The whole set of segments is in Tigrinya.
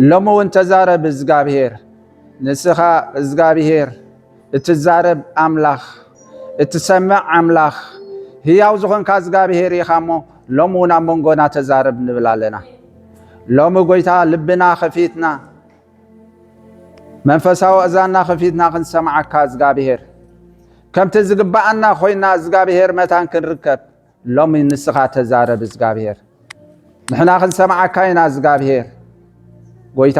ሎሚ እውን ተዛረብ እግዚኣብሔር። ንስኻ እግዚኣብሔር እትዛረብ ኣምላኽ፣ እትሰምዕ ኣምላኽ፣ ህያው ዝኾንካ እግዚኣብሔር ኢኻ እሞ፣ ሎሚ እውን ኣብ መንጎና ተዛረብ ንብል ኣለና። ሎሚ ጎይታ ልብና ኸፊትና፣ መንፈሳዊ እዛንና ኸፊትና ክንሰምዓካ እግዚኣብሔር፣ ከምቲ ዝግብኣና ኮይና እግዚኣብሔር መታን ክንርከብ፣ ሎሚ ንስኻ ተዛረብ እግዚኣብሔር። ንሕና ክንሰምዓካ ኢና እግዚኣብሔር። ጎይታ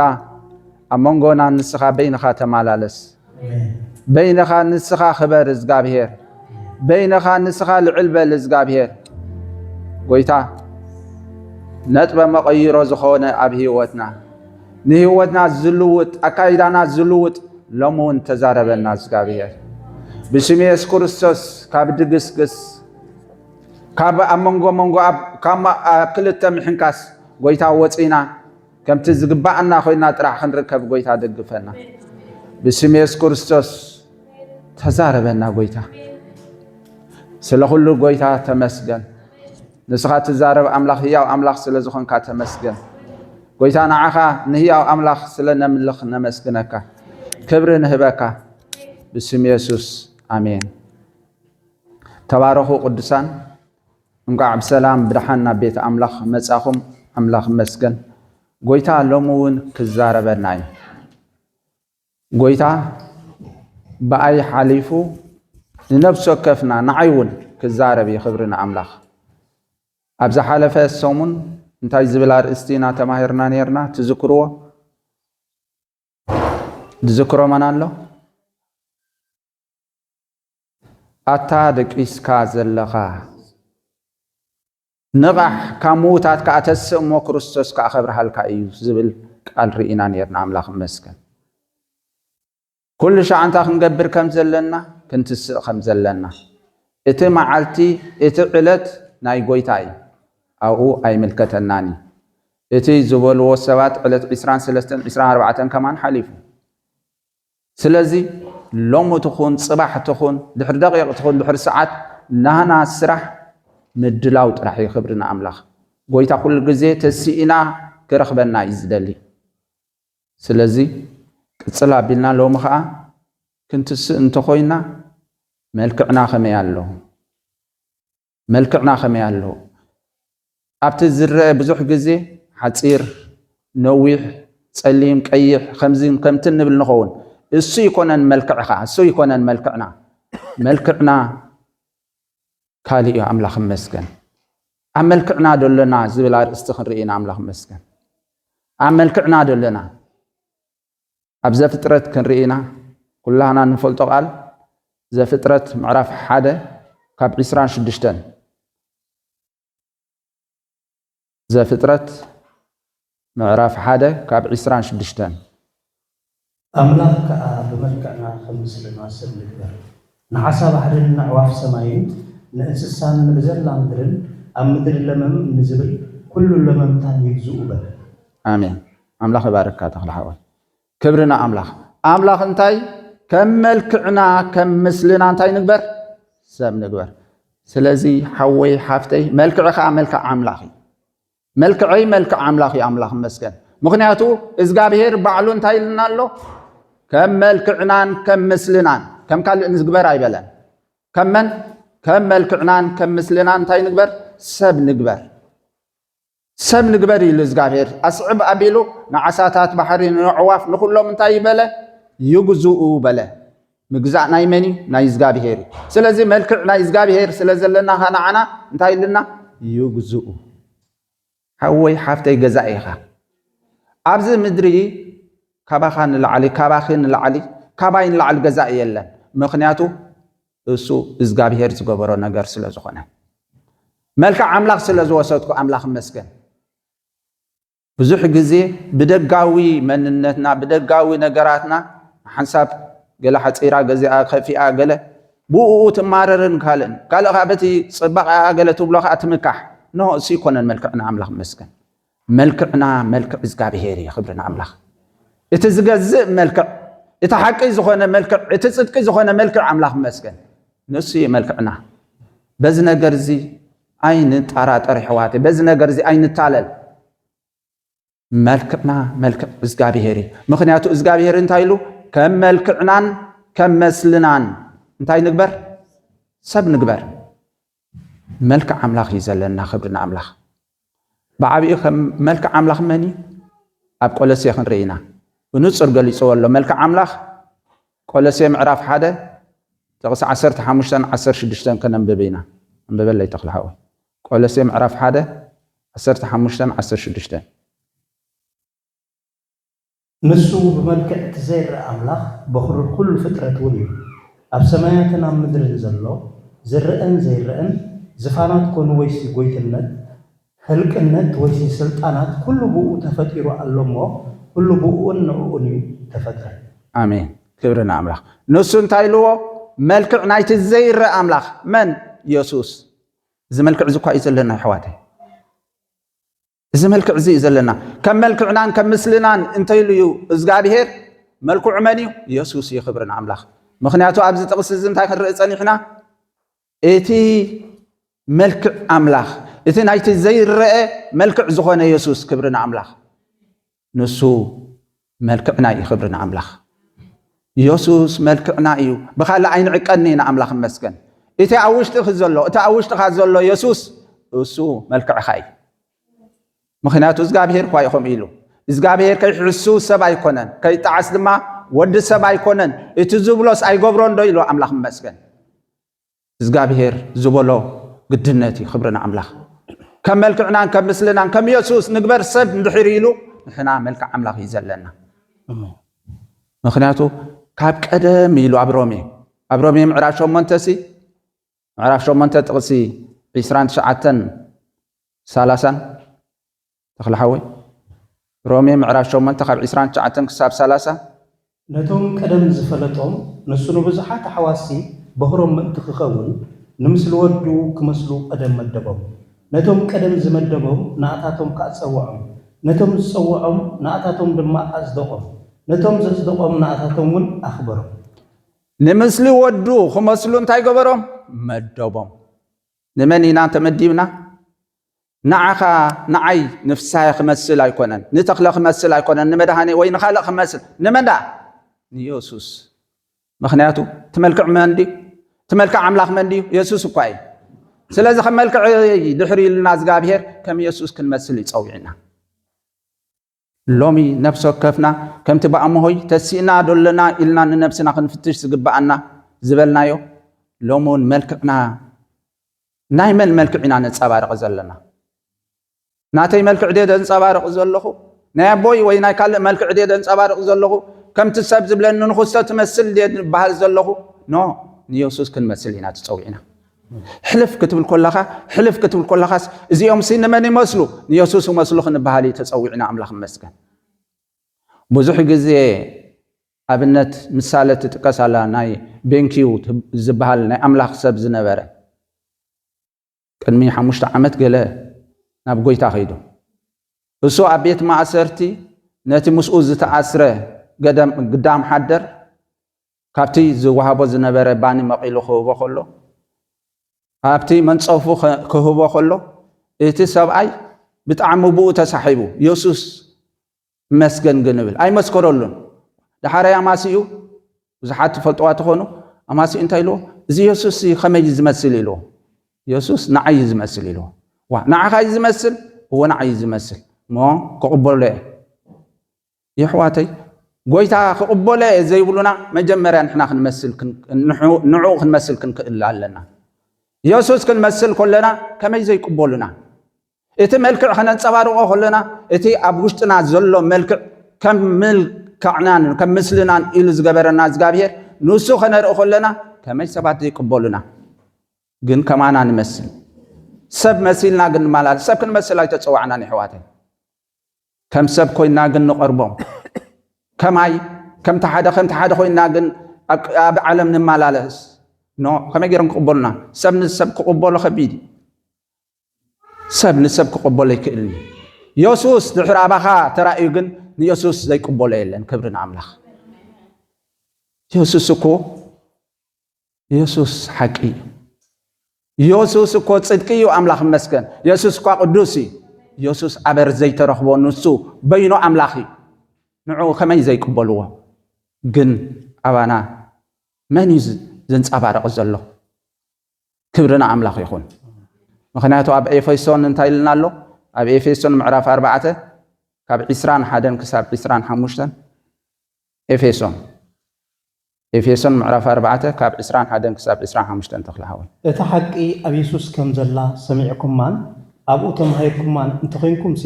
ኣብ መንጎና ንስኻ በይንኻ ተመላለስ። በይንኻ ንስኻ ክበር እግዚኣብሔር። በይንኻ ንስኻ ልዕል በል እግዚኣብሔር። ጎይታ ነጥበ መቐይሮ ዝኾነ ኣብ ህይወትና፣ ንህይወትና ዝልውጥ፣ ኣካይዳና ዝልውጥ ሎሚ እውን ተዛረበና እግዚኣብሔር። ብስም የሱስ ክርስቶስ ካብ ድግስግስ፣ ካብ ኣብ መንጎ መንጎ ኣብ ካብ ማ- ኣብ ክልተ ምሕንካስ ጎይታ ወፂና ከምቲ ዝግባኣና ኮይና ጥራሕ ክንርከብ ጎይታ ደግፈና። ብስም የሱስ ክርስቶስ ተዛረበና ጎይታ። ስለ ኩሉ ጎይታ ተመስገን። ንስኻ ትዛረብ ኣምላኽ፣ ህያው ኣምላኽ ስለ ዝኾንካ ተመስገን። ጎይታ ንዓኻ ንህያው ኣምላኽ ስለ ነምልኽ ነመስግነካ። ክብሪ ንህበካ ብስም የሱስ ኣሜን። ተባረኹ ቅዱሳን። እንቋዕ ብሰላም ብደሓን ናብ ቤት ኣምላኽ መጻኹም። ኣምላኽ ይመስገን። ጎይታ ሎሚ እውን ክዛረበና እዩ። ጎይታ ብኣይ ሓሊፉ ንነፍሲ ወከፍና ንዓይ እውን ክዛረብ እዩ። ክብሪ ንኣምላኽ። ኣብ ዝሓለፈ ሰሙን እንታይ ዝብል ኣርእስቲ ኢና ተማሂርና ነርና? ትዝክርዎ? ዝዝክሮ መን ኣሎ? ኣታ ደቂስካ ዘለኻ ንቓሕ፣ ካብ ምዉታት ከኣ ተስእ እሞ ክርስቶስ ከኣ ከብርሃልካ እዩ ዝብል ቃል ርኢና ነርና። ኣምላኽ ይመስገን። ኩሉ ሻዕ እንታይ ክንገብር ከም ዘለና፣ ክንትስእ ከም ዘለና። እቲ መዓልቲ፣ እቲ ዕለት ናይ ጎይታ እዩ። ኣብኡ ኣይምልከተናን እዩ። እቲ ዝበልዎ ሰባት ዕለት ዒስራን ሰለስተን ዒስራን ኣርባዕተን ከማን ሓሊፉ። ስለዚ ሎሚ ትኹን፣ ጽባሕ ትኹን፣ ድሕሪ ደቂቕ ትኹን፣ ድሕሪ ሰዓት ናና ስራሕ ምድላው ጥራሕ እዩ። ክብሪ ንኣምላኽ። ጎይታ ኩሉ ግዜ ተሲእና ክረኽበና እዩ ዝደሊ። ስለዚ ቅጽል ኣቢልና ሎሚ ኸኣ ክንትስእ እንተኾይና መልክዕና ከመይ ኣሎ? መልክዕና ከመይ ኣሎ? ኣብቲ ዝረአ ብዙሕ ግዜ ሓጺር፣ ነዊሕ፣ ጸሊም፣ ቀይሕ፣ ከምዚን ከምትን ንብል ንኸውን። እሱ ይኮነን መልክዕኻ፣ እሱ ይኮነን መልክዕና። መልክዕና ካልእ እዩ። ኣምላኽ ይመስገን። ኣብ መልክዕና ዶ ኣለና ዝብል ኣርእስቲ ክንርኢ ኢና። ኣምላኽ ይመስገን። ኣብ መልክዕና ዶ ኣለና? ኣብ ዘፍጥረት ክንርኢ ኢና። ኩላህና ንፈልጦ ቃል ዘፍጥረት ምዕራፍ ሓደ ካብ ዒስራን ሽዱሽተን። ዘፍጥረት ምዕራፍ ሓደ ካብ ዒስራን ሽዱሽተን። ኣምላኽ ከኣ ብመልክዕና ከም ምስልና ሰብ ንግበር፣ ንዓሳ ባሕርን ንኣዕዋፍ ሰማይን ንእንስሳን ንብዘላ ምድርን ኣብ ምድሪ ለመም ንዝብል ኩሉ ለመምታን ይግዝኡ በለ። ኣሜን። ኣምላኽ ይባርካ ተኽለ ሓወይ። ክብሪ ንኣምላኽ። ኣምላኽ እንታይ ከም መልክዕና ከም ምስልና እንታይ ንግበር? ሰብ ንግበር። ስለዚ ሓወይ ሓፍተይ መልክዕኻ መልክዕ ኣምላኽ እዩ። መልክዐይ መልክዕ ኣምላኽ እዩ። ኣምላኽ ይመስገን። ምኽንያቱ እግዚኣብሔር ባዕሉ እንታይ ኢልና ኣሎ? ከም መልክዕናን ከም ምስልናን፣ ከም ካልእ ንግበር ኣይበለን። ከም መን? ከም መልክዕናን ከም ምስልናን እንታይ ንግበር? ሰብ ንግበር። ሰብ ንግበር ኢሉ እግዚኣብሔር ኣስዕብ ኣቢሉ ንዓሳታት ባሕሪ ንኣዕዋፍ ንኹሎም እንታይ ይበለ? ይግዝኡ በለ። ምግዛእ ናይ መን እዩ? ናይ እግዚኣብሔር እዩ። ስለዚ መልክዕ ናይ እግዚኣብሔር ስለ ዘለና ኸዓ ንዓና እንታይ ኢልና? ይግዝኡ። ሓወይ ሓፍተይ ገዛኢ ኢኻ። ኣብዚ ምድሪ ካባኻ ንላዕሊ፣ ካባኺ ንላዕሊ፣ ካባይ ንላዕሊ ገዛኢ የለን። ምኽንያቱ እሱ እግዚኣብሔር ዝገበሮ ነገር ስለ ዝኾነ። መልክዕ ኣምላኽ ስለ ዝወሰድኩ ኣምላኽ ይመስገን። ብዙሕ ግዜ ብደጋዊ መንነትና፣ ብደጋዊ ነገራትና፣ ሓንሳብ ገለ ሓጺራ ገዚኣ ከፊኣ ገለ ብእኡ ትማረርን ካልእን፣ ካልእ ከኣ በቲ ጽባቐኣ ገለ ትብሎ ከኣ ትምካሕ። ኖ፣ እሱ ይኮነን መልክዕና ኣምላኽ ይመስገን። መልክዕና መልክዕ እግዚኣብሔር እዩ። ክብሪ ንኣምላኽ። እቲ ዝገዝእ መልክዕ፣ እቲ ሓቂ ዝኾነ መልክዕ፣ እቲ ጽድቂ ዝኾነ መልክዕ ኣምላኽ ይመስገን። ንሱ እዩ መልክዕና። በዚ ነገር እዚ ኣይንጠራጠር ኣሕዋተይ፣ በዚ ነገር እዚ ኣይንታለል። መልክዕና መልክዕ እግዚኣብሔር እዩ። ምኽንያቱ እግዚኣብሔር እንታይ ኢሉ? ከም መልክዕናን ከም መስልናን እንታይ ንግበር? ሰብ ንግበር። መልክዕ ኣምላኽ እዩ ዘለና። ክብሪ ንኣምላኽ። ብዓቢኡ ከም መልክዕ ኣምላኽ መን እዩ? ኣብ ቆሎሴ ክንርኢ ኢና። ብንጹር ገሊጽዎ ኣሎ። መልክዕ ኣምላኽ ቆሎሴ ምዕራፍ ሓደ ጥቕሲ ዓሰርተ ሓሙሽተን ዓሰርተ ሽዱሽተን ከነንብብ ኢና። ኣንብበለይ ተኽለ ሓወይ። ቆሎሴ ምዕራፍ ሓደ ዓሰርተ ሓሙሽተን ዓሰርተ ሽዱሽተን። ንሱ ብመልክዕ እቲ ዘይረኣ ኣምላኽ በኹሪ ኩሉ ፍጥረት እውን እዩ። ኣብ ሰማያትን ኣብ ምድርን ዘሎ ዝረኣን ዘይረኣን፣ ዝፋናት ኮኑ ወይሲ ጎይትነት፣ ህልቅነት ወይሲ ስልጣናት፣ ኩሉ ብኡ ተፈጢሩ ኣሎ እሞ፣ ኩሉ ብኡን ንእኡን እዩ ተፈጥረ። ኣሜን። ክብሪ ንኣምላኽ። ንሱ እንታይ ኢልዎ? መልክዕ ናይቲ ዘይረኣ ኣምላኽ። መን? የሱስ። እዚ መልክዕ እዚ እኳ እዩ ዘለና፣ ኣሕዋተይ። እዚ መልክዕ እዚ እዩ ዘለና። ከም መልክዕናን ከም ምስልናን እንተኢሉ እዩ እግዚኣብሄር። መልክዑ መን እዩ? የሱስ እዩ። ክብሪ ንኣምላኽ። ምኽንያቱ ኣብዚ ጥቕሲ እዚ እንታይ ክንርኢ ጸኒሕና? እቲ መልክዕ ኣምላኽ፣ እቲ ናይቲ ዘይረአ መልክዕ ዝኾነ የሱስ፣ ክብሪ ንኣምላኽ። ንሱ መልክዕና እዩ። ክብሪ ንኣምላኽ። የሱስ መልክዕና እዩ። ብኻልእ ኣይንዕቀኒ ኢና። ኣምላኽ ይመስገን። እቲ ኣብ ውሽጥኺ ዘሎ፣ እቲ ኣብ ውሽጥኻ ዘሎ የሱስ እሱ መልክዕኻ እዩ። ምኽንያቱ እግዚኣብሄር እኳ እዩ ከምኡ ኢሉ። እግዚኣብሄር ከይሕሱ ሰብ ኣይኮነን፣ ከይጠዓስ ድማ ወዲ ሰብ ኣይኮነን፣ እቲ ዝብሎስ ኣይገብሮን ዶ ኢሉ። ኣምላኽ ይመስገን። እግዚኣብሄር ዝበሎ ግድነት እዩ። ክብሪ ንኣምላኽ። ከም መልክዕናን ከም ምስልናን ከም የሱስ ንግበር ሰብ እንድሕር ኢሉ፣ ንሕና መልክዕ ኣምላኽ እዩ ዘለና። ምኽንያቱ ካብ ቀደም ኢሉ ኣብ ሮሜ፣ ኣብ ሮሜ ምዕራፍ ሸሞንተ ሲ፣ ምዕራፍ ሸሞንተ ጥቕሲ ዒስራን ትሽዓተን ሰላሳን፣ ተኽለ ሓወይ፣ ሮሜ ምዕራፍ ሸሞንተ ካብ ዒስራን ትሽዓተን ክሳብ ሰላሳ። ነቶም ቀደም ዝፈለጦም፣ ንሱ ንብዙሓት ኣሕዋትሲ በኹሮም ምእንቲ ክኸውን፣ ንምስሊ ወዱ ክመስሉ ቀደም መደቦም። ነቶም ቀደም ዝመደቦም ንኣታቶም ከኣ ጸውዖም። ነቶም ዝጸውዖም ንኣታቶም ድማ ኣጽደቖም። ነቶም ዘጽደቖም ንኣታቶም እውን ኣኽበሮም። ንምስሊ ወዱ ክመስሉ እንታይ ገበሮም? መደቦም። ንመን ኢና ተመዲብና? ንዓኻ ንዓይ ንፍስሃ ክመስል ኣይኮነን፣ ንተኽለ ክመስል ኣይኮነን፣ ንመድሃኔ ወይ ንኻልእ ክመስል። ንመን ደኣ? ንየሱስ። ምኽንያቱ እቲ መልክዕ መን ድዩ? እቲ መልክዕ ኣምላኽ መን ድዩ? የሱስ እኳ እዩ። ስለዚ ከም መልክዕ ድሕሪ ኢሉና እግዚኣብሄር ከም የሱስ ክንመስል እዩ ጸዊዕና። ሎሚ ነፍሲ ወከፍና ከምቲ ብኣምሆይ ተሲእና ዶ ኣለና ኢልና ንነብስና ክንፍትሽ ዝግብኣና ዝበልናዮ፣ ሎሚ እውን መልክዕና ናይ መን መልክዕ ኢና ነንጸባርቕ ዘለና? ናተይ መልክዕ ድየ ዘንጸባርቕ ዘለኹ? ናይ ኣቦይ ወይ ናይ ካልእ መልክዕ ድየ ዘንጸባርቕ ዘለኹ? ከምቲ ሰብ ዝብለኒ ንኹስቶ ትመስል ድየ ዝበሃል ዘለኹ? ኖ፣ ንየሱስ ክንመስል ኢና ተጸዊዕና። ሕልፍ ክትብል ከለኻ፣ ሕልፍ ክትብል ከለኻስ እዚኦም ሲ ንመን ይመስሉ? ንየሱስ ይመስሉ ክንበሃል እዩ ተጸዊዕና። ኣምላኽ ይመስገን። ብዙሕ ግዜ ኣብነት ምሳሌ ትጥቀስ ኣላ፣ ናይ ቤንኪው ዝበሃል ናይ ኣምላኽ ሰብ ዝነበረ። ቅድሚ ሓሙሽተ ዓመት ገለ ናብ ጎይታ ከይዱ። እሱ ኣብ ቤት ማእሰርቲ ነቲ ምስኡ ዝተኣስረ ገደም ግዳም ሓደር ካብቲ ዝወሃቦ ዝነበረ ባኒ መቒሉ ክህቦ ከሎ፣ ኣብቲ መንጸፉ ከ-፣ ክህቦ ከሎ፣ እቲ ሰብኣይ ብጣዕሚ ብኡ ተሳሒቡ፣ የሱስ ይመስገን ግን እብል። ኣይመስከረሉን። ደሓራይ ኣማሲኡ፣ ብዙሓት ትፈልጥዋ ትኾኑ፣ ኣማሲኡ እንታይ ኢልዎ? "እዚ የሱስ ከመይ እዩ ዝመስል?" ኢልዎ። "የሱስ ንዓይ እዩ ዝመስል" ኢልዎ። "ዋ፣ ንዓኻ እዩ ዝመስል?" "እወ፣ ንዓይ እዩ ዝመስል። እሞ ክቕበሎ እየ።" የሕዋተይ፣ ጎይታ ክቕበሎ እየ ዘይብሉና መጀመርያ ንሕና ክንመስል ክን-፣ ንዑ፣ ንዕኡ ክንመስል ክንክእል ኣለና። የሱስ ክንመስል ከለና ከመይ ዘይቅበሉና? እቲ መልክዕ ከነንጸባርቖ ከለና፣ እቲ ኣብ ውሽጥና ዘሎ መልክዕ ከም መልክዕናን ከም ምስልናን ኢሉ ዝገበረና እግዚኣብሔር፣ ንሱ ከነርኢ ከለና ከመይ ሰባት ዘይቅበሉና? ግን ከማና ንመስል። ሰብ መሲልና ግን ንመላለስ። ሰብ ክንመስል ኣይተጸዋዕናን የሕዋተይ። ከም ሰብ ኮይና ግን ንቐርቦም። ከማይ፣ ከምቲ ሓደ፣ ከምቲ ሓደ ኮይና ግን ኣብ፣ ኣብ ዓለም ንመላለስ። ኖ፣ ከመይ ገይሮም ክቕበሉና? ሰብ ንሰብ ክቕበሎ ከቢድ እዩ። ሰብ ንሰብ ክቕበሎ ኣይክእልን እዩ። የሱስ ድሕሪ ኣባኻ ተራእዩ ግን ንየሱስ ዘይቅበሎ የለን። ክብሪ ንኣምላኽ። የሱስ እኮ፣ የሱስ ሓቂ እዩ። የሱስ እኮ ጽድቂ እዩ። ኣምላኽ ይመስገን። የሱስ እኳ ቅዱስ እዩ። ኢየሱስ ኣበር ዘይተረኽቦ ንሱ በይኑ ኣምላኽ እዩ። ንዕኡ ከመይ ዘይቅበልዎ? ግን ኣባና መን እዩ ዝ-፣ ዘንጸባርቕ ዘሎ? ክብሪ ንኣምላኽ ይኹን። ምኽንያቱ ኣብ ኤፌሶን እንታይ ኢልና ኣሎ? ኣብ ኤፌሶን ምዕራፍ ኣርባዕተ ካብ ዕስራን ሓደን ክሳብ ዕስራን ሓሙሽተን፣ ኤፌሶን፣ ኤፌሶን ምዕራፍ ኣርባዕተ ካብ ዕስራን ሓደን ክሳብ ዕስራን ሓሙሽተን ተኽለ ሓወይ። እታ ሓቂ ኣብ የሱስ ከም ዘላ ሰሚዕኩማን ኣብኡ ተማሂርኩማን እንተኾይንኩምሲ፣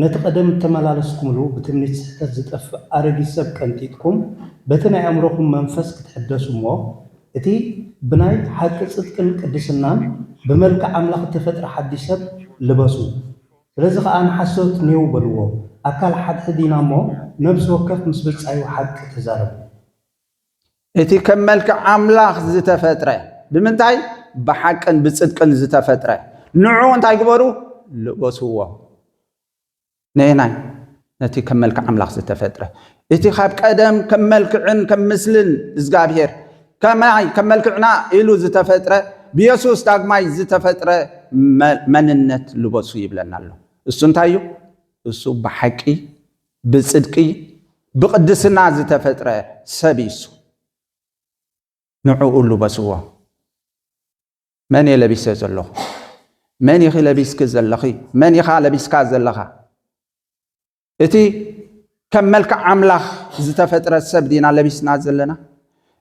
ነቲ ቀደም እተመላለስኩምሉ ብትምኒት ስሕተት ዝጠፍእ ኣረጊት ሰብ ቀንጢጥኩም፣ በቲ ናይ ኣእምሮኹም መንፈስ ክትሕደሱ እሞ፣ እቲ ብናይ ሓቂ ጽድቅን ቅድስናን ብመልክዕ ኣምላኽ እተፈጥረ ሓድሽ ሰብ ልበሱ። ስለዚ ኸኣ ንሓሶት ኔው በልዎ። ኣካል ሓድሕድ ኢና እሞ፣ ነፍሲ ወከፍ ምስ ብጻዩ ሓቂ ተዛረቡ። እቲ ከም መልክዕ ኣምላኽ ዝተፈጥረ፣ ብምንታይ? ብሓቅን ብጽድቅን ዝተፈጥረ። ንዑ እንታይ ግበሩ? ልበስዎ። ነየናይ? ነቲ ከም መልክዕ ኣምላኽ ዝተፈጥረ። እቲ ካብ ቀደም ከም መልክዕን ከም ምስልን እግዚኣብሔር፣ ከማይ ከም መልክዕና ኢሉ ዝተፈጥረ፣ ብየሱስ ዳግማይ ዝተፈጥረ መ-፣ መንነት ልበሱ ይብለና ኣሎ። እሱ እንታይ እዩ? እሱ ብሓቂ፣ ብጽድቂ፣ ብቅድስና ዝተፈጥረ ሰብ እዩ እሱ። ንዕኡ ልበስዎ። መን እየ ለቢሰ ዘለኹ? መን ኢኺ ለቢስኪ ዘለኺ? መን ኢኻ ለቢስካ ዘለኻ? እቲ ከም መልክዕ ኣምላኽ ዝተፈጥረ ሰብ ዲና ለቢስና ዘለና?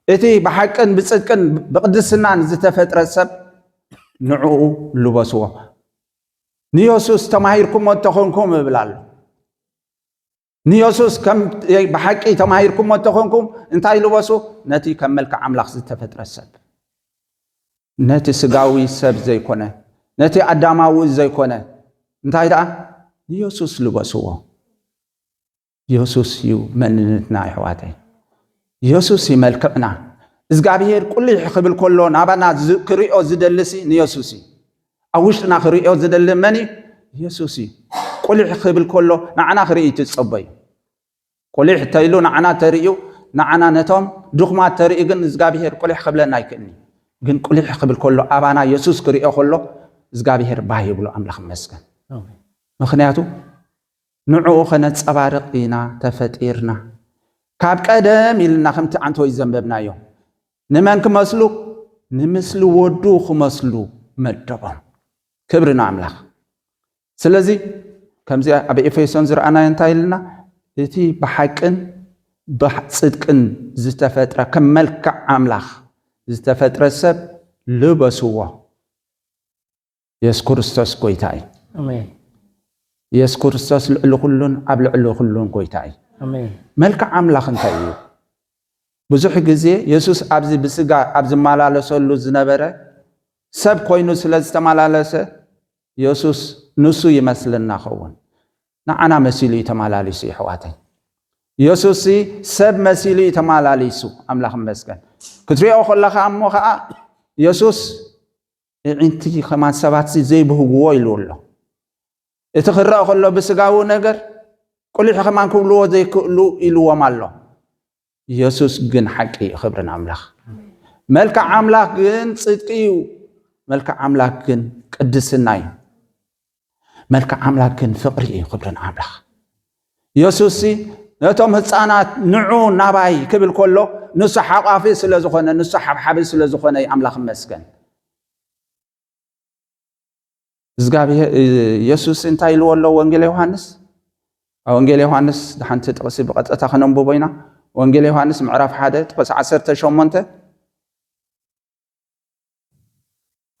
እቲ ብሓቅን ብጽድቅን ብቅድስናን ዝተፈጥረ ሰብ ንዕኡ ልበስዎ። ንየሱስ ተማሂርኩሞ እንተኾንኩም እብል ኣሎ። ንየሱስ ከም ብሓቂ ተማሂርኩሞ እንተኾንኩም እንታይ ልበሱ? ነቲ ከም መልክዕ ኣምላኽ ዝተፈጥረ ሰብ። ነቲ ስጋዊ ሰብ ዘይኮነ፣ ነቲ ኣዳማዊ ዘይኮነ፣ እንታይ ደኣ? ንየሱስ ልበስዎ። የሱስ እዩ መንነትና፣ ኣሕዋተይ። የሱስ እዩ መልክዕና። እግዚኣብሔር ቁሊሕ ክብል ከሎ ናባና ዝ-፣ ክሪኦ ዝደልሲ ንየሱስ እዩ። ኣብ ውሽጥና ክሪኦ ዝደሊ መን እዩ? የሱስ እዩ። ቁሊሕ ክብል ከሎ ንዓና ክርኢ ትጸቦ እዩ። ቁሊሕ ተኢሉ ንዓና ተርእዩ፣ ንዓና ነቶም ድኹማት ተርኢ ግን እግዚኣብሔር ቁሊሕ ክብለና ኣይክእልኒ። ግን ቁሊሕ ክብል ከሎ ኣባና የሱስ ክሪኦ ከሎ እግዚኣብሔር ባህ ይብሎ። ኣምላኽ ይመስገን። ኣሜን። ምኽንያቱ ንዕኡ ኸነጸባርቕ ኢና ተፈጢርና። ካብ ቀደም ኢልና ከምቲ ዓንተወይ ዘንበብናዮ፣ ንመን ክመስሉ? ንምስሊ ወዱ ክመስሉ መደቦም። ክብሪ ንኣምላኽ። ስለዚ ከምዚ ኣብ ኤፌሶን ዝረኣናዮ እንታይ ኢልና? እቲ ብሓቅን ብጽድቅን ዝተፈጥረ፣ ከም መልክዕ ኣምላኽ ዝተፈጥረ ሰብ ልበስዎ። የሱስ ክርስቶስ ጎይታ እዩ። ኣሜን። የሱስ ክርስቶስ ልዕሊ ኩሉን ኣብ ልዕሊ ኩሉን ጎይታ እዩ። ኣሜን። መልክዕ ኣምላኽ እንታይ እዩ? ብዙሕ ግዜ የሱስ ኣብዚ ብስጋ ኣብ ዝመላለሰሉ ዝነበረ ሰብ ኮይኑ ስለ ዝተመላለሰ የሱስ ንሱ ይመስለና ኸውን። ንዓና መሲሉ እዩ ተመላሊሱ፣ የሕዋተይ። የሱስ ሰብ መሲሉ እዩ ተመላሊሱ። ኣምላኽ ይመስገን። ክትሪኦ ከለኻ እሞ ኸዓ የሱስ ኣዒንቲ ከማን ሰባት ዘይብህግዎ ኢሉ ኣሎ። እቲ ክረአ ከሎ ብስጋዊ ነገር ቁሊሕ ከማን ክብልዎ ዘይክእሉ ኢልዎም ኣሎ። የሱስ ግን ሓቂ እዩ። ክብሪ ንኣምላኽ። መልክዕ ኣምላኽ ግን ጽድቂ እዩ። መልክዕ ኣምላኽ ግን ቅድስና እዩ። መልክዕ ኣምላኽ ግን ፍቕሪ እዩ። ክብሪ ንኣምላኽ። የሱስ ነቶም ህፃናት ንዑ ናባይ ክብል ከሎ ንሱ ሓቋፊ ስለ ዝኾነ፣ ንሱ ሓብሓቢ ስለ ዝኾነ እዩ። ኣምላኽ ይመስገን። እግዚኣብሔር፣ የሱስ እንታይ ኢልዎ ኣሎ? ወንጌል ዮሃንስ፣ ኣብ ወንጌል ዮሃንስ፣ ሓንቲ ጥቕሲ ብቐጥታ ክነንብቦ ኢና። ወንጌል ዮሃንስ ምዕራፍ ሓደ ጥቕሲ ዓሰርተ ሸሞንተ፣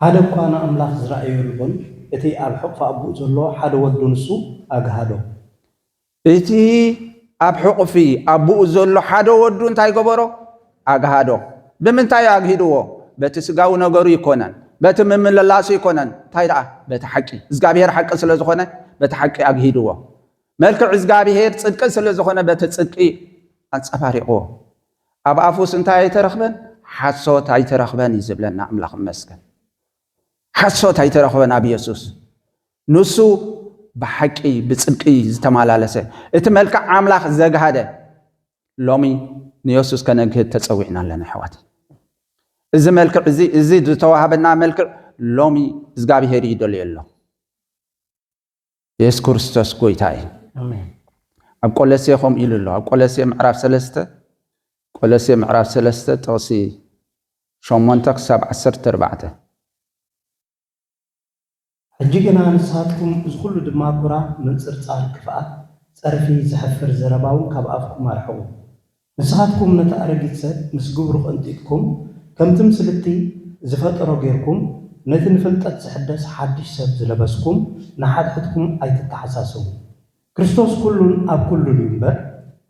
ሓደ እኳ ንኣምላኽ ዝረኣዮ የልቦን፣ እቲ ኣብ ሕቕፊ ኣቦኡ ዘሎ ሓደ ወዱ ንሱ ኣግሃዶ። እቲ ኣብ ሕቕፊ ኣቦኡ ዘሎ ሓደ ወዱ እንታይ ገበሮ? ኣግሃዶ። ብምንታይ ኣግሂድዎ? በቲ ስጋዊ ነገሩ ይኮነን፣ በቲ ምምልላሱ ይኮነን። እንታይ ደኣ? በቲ ሓቂ። እግዚኣብሔር ሓቂ ስለ ዝኾነ፣ በቲ ሓቂ ኣግሂድዎ። መልክዕ እግዚኣብሔር ጽድቂ ስለ ዝኾነ፣ በቲ ጽድቂ ኣንጸባሪቕዎ። ኣብ ኣፉስ እንታይ ኣይተረኽበን? ሓሶት ኣይተረኽበን እዩ ዝብለና። ኣምላኽ ይመስገን። ሓሶት ኣይተረኽበን ኣብ የሱስ። ንሱ ብሓቂ ብጽድቂ ዝተመላለሰ፣ እቲ መልክዕ ኣምላኽ ዘግሃደ፣ ሎሚ ንየሱስ ከነግህድ ተጸዊዕና ኣለና፣ ኣሕዋት። እዚ መልክዕ እዚ፣ እዚ ዝተዋህበና መልክዕ ሎሚ እግዚኣብሔር ይደልዮ ኣሎ። የሱስ ክርስቶስ ጎይታ እዩ። ኣሜን። ኣብ ቆሎሴ ከምኡ ኢሉ ኣሎ። ኣብ ቆሎሴ ምዕራፍ ሰለስተ፣ ቆሎሴ ምዕራፍ ሰለስተ ጥቕሲ ሸሞንተ ክሳብ ዓሰርተ ኣርባዕተ። ሕጂ ግና ንስኻትኩም እዚ ኩሉ ድማ ኩራ፣ ምንጽርጻር፣ ክፍኣት፣ ጸርፊ፣ ዘሕፍር ዘረባ እውን ካብ ኣፍኩም ኣርሕቑ። ንስኻትኩም ነቲ ኣረጊት ሰብ ምስ ግብሩ ቀንጢጥኩም፣ ከምቲ ምስልቲ ዝፈጠሮ ጌርኩም፣ ነቲ ንፍልጠት ዝሕደስ ሓድሽ ሰብ ዝለበስኩም፣ ንሓድሕድኩም ኣይትተሓሳሰቡ። ክርስቶስ ኩሉን ኣብ ኩሉን እዩ እምበር፣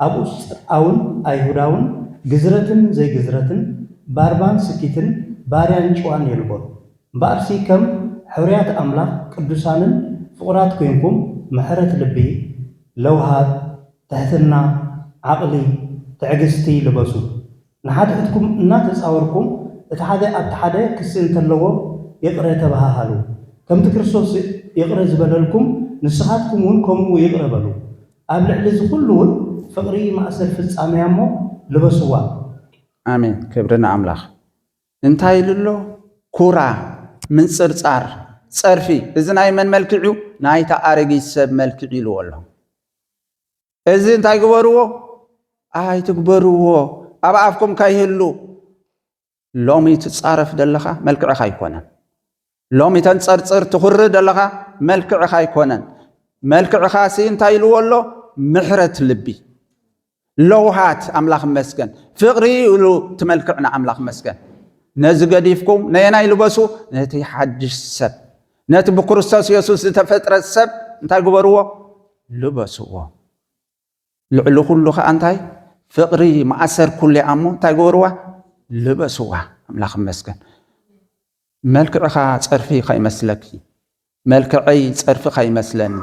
ኣብኡ ጽርኣውን ኣይሁዳውን፣ ግዝረትን ዘይግዝረትን፣ ባርባን ስኪትን፣ ባርያን ጭዋን የልቦን። እምበኣርሲ ከም ሕሩያት ኣምላኽ ቅዱሳንን ፍቑራት ኮይንኩም፣ ምሕረት ልቢ፣ ለውሃት፣ ትሕትና፣ ዓቕሊ፣ ትዕግስቲ ልበሱ። ንሓድሕድኩም እናተጻወርኩም፣ እቲ ሓደ ኣብቲ ሓደ ክሲ እንተለዎ ይቕረ ተበሃሃሉ። ከምቲ ክርስቶስ ይቕረ ዝበለልኩም፣ ንስኻትኩም እውን ከምኡ ይቕረ በሉ። ኣብ ልዕሊ እዚ ኩሉ እውን ፍቕሪ ማእሰር ፍጻመያ እሞ ልበስዋ። ኣሜን። ክብሪ ንኣምላኽ። እንታይ ኢሉ ኣሎ? ኩራ፣ ምንጽርጻር፣ ጸርፊ። እዚ ናይ መን መልክዕ እዩ? ናይቲ ኣረጊት ሰብ መልክዕ ኢልዎ ኣሎ። እዚ እንታይ ግበርዎ? ኣይትግበርዎ፣ ኣብ ኣፍኩም ከይህሉ። ሎሚ ትጻረፍ ዘለኻ መልክዕኻ ኣይኮነን። ሎሚ ተንጸርጽር ትኹሪ ዘለኻ መልክዕኻ ኣይኮነን። መልክዕኻ ሲ እንታይ ኢልዎ ኣሎ? ምሕረት ልቢ፣ ለውሃት፣ ኣምላኽ መስገን፣ ፍቕሪ ኢሉ ትመልክዕና ኣምላኽ መስገን። ነዚ ገዲፍኩም ነየናይ ልበሱ? ነቲ ሓድሽ ሰብ፣ ነቲ ብክርስቶስ የሱስ ዝተፈጥረ ሰብ እንታይ ግበርዎ? ልበስዎ። ልዕሊ ኩሉ ኸኣ እንታይ? ፍቕሪ መኣሰር ኩሉ እያ እሞ እንታይ ግበርዋ? ልበስዋ። ኣምላኽ መስገን። መልክዕኻ ጸርፊ ከይመስለኪ፣ መልክዐይ ጸርፊ ከይመስለኒ፣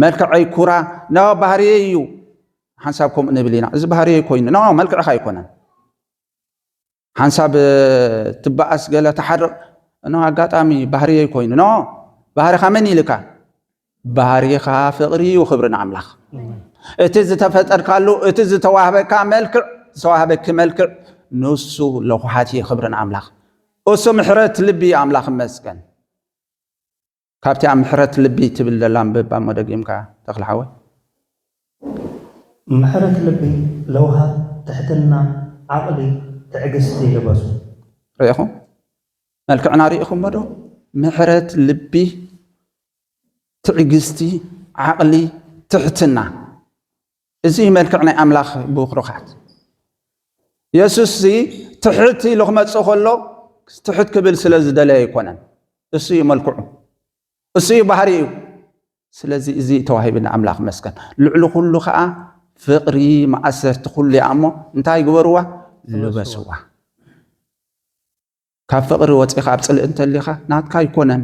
መልክዐይ ኩራ፣ ኖ፣ ባህርየይ እዩ። ሓንሳብ ከምኡ ንብል ኢና። እዚ ባህርየይ ኮይኑ፣ ኖ፣ መልክዕኻ ኣይኮነን። ሓንሳብ ትበኣስ፣ ገለ ትሓርቕ፣ ኖ፣ ኣጋጣሚ ባህርየይ ኮይኑ፣ ኖ፣ ባህርኻ መን ኢልካ? ባህሪኻ ፍቕሪ እዩ። ክብሪ ንኣምላኽ። እቲ ዝተፈጠርካሉ፣ እቲ ዝተዋህበካ መልክዕ፣ ዝተዋህበኪ መልክዕ፣ ንሱ ለኹሓት እዩ። ክብሪ ንኣምላኽ። እሱ ምሕረት ልቢ እዩ። ኣምላኽ ይመስገን። ካብቲ ኣብ ምሕረት ልቢ ትብል ዘላ ኣንብብ እሞ ደጊምካ፣ ተኽለ ሓወይ። ምሕረት ልቢ፣ ለውሃት፣ ትሕትና፣ ዓቕሊ፣ ትዕግስቲ ልበሱ። ርኢኹም? መልክዕና ርኢኹሞ ዶ? ምሕረት ልቢ፣ ትዕግስቲ፣ ዓቕሊ፣ ትሕትና። እዚ እዩ መልክዕ ናይ ኣምላኽ ብሩኻት። የሱስ እዚ ትሕት ኢሉ ክመጽእ ከሎ ትሕት ክብል ስለ ዝደለየ ኣይኮነን። እሱ እዩ መልክዑ። እሱ እዩ ባህሪኡ። ስለዚ እዚ እዩ ተዋሂብና። ኣምላኽ መስገን። ልዕሊ ኩሉ ኸኣ ፍቕሪ መኣሰርቲ ኩሉ እያ እሞ እንታይ ግበርዋ? ልበስዋ። ካብ ፍቕሪ ወጺኻ ኣብ ጽልኢ እንተሊኻ ናትካ ኣይኮነን።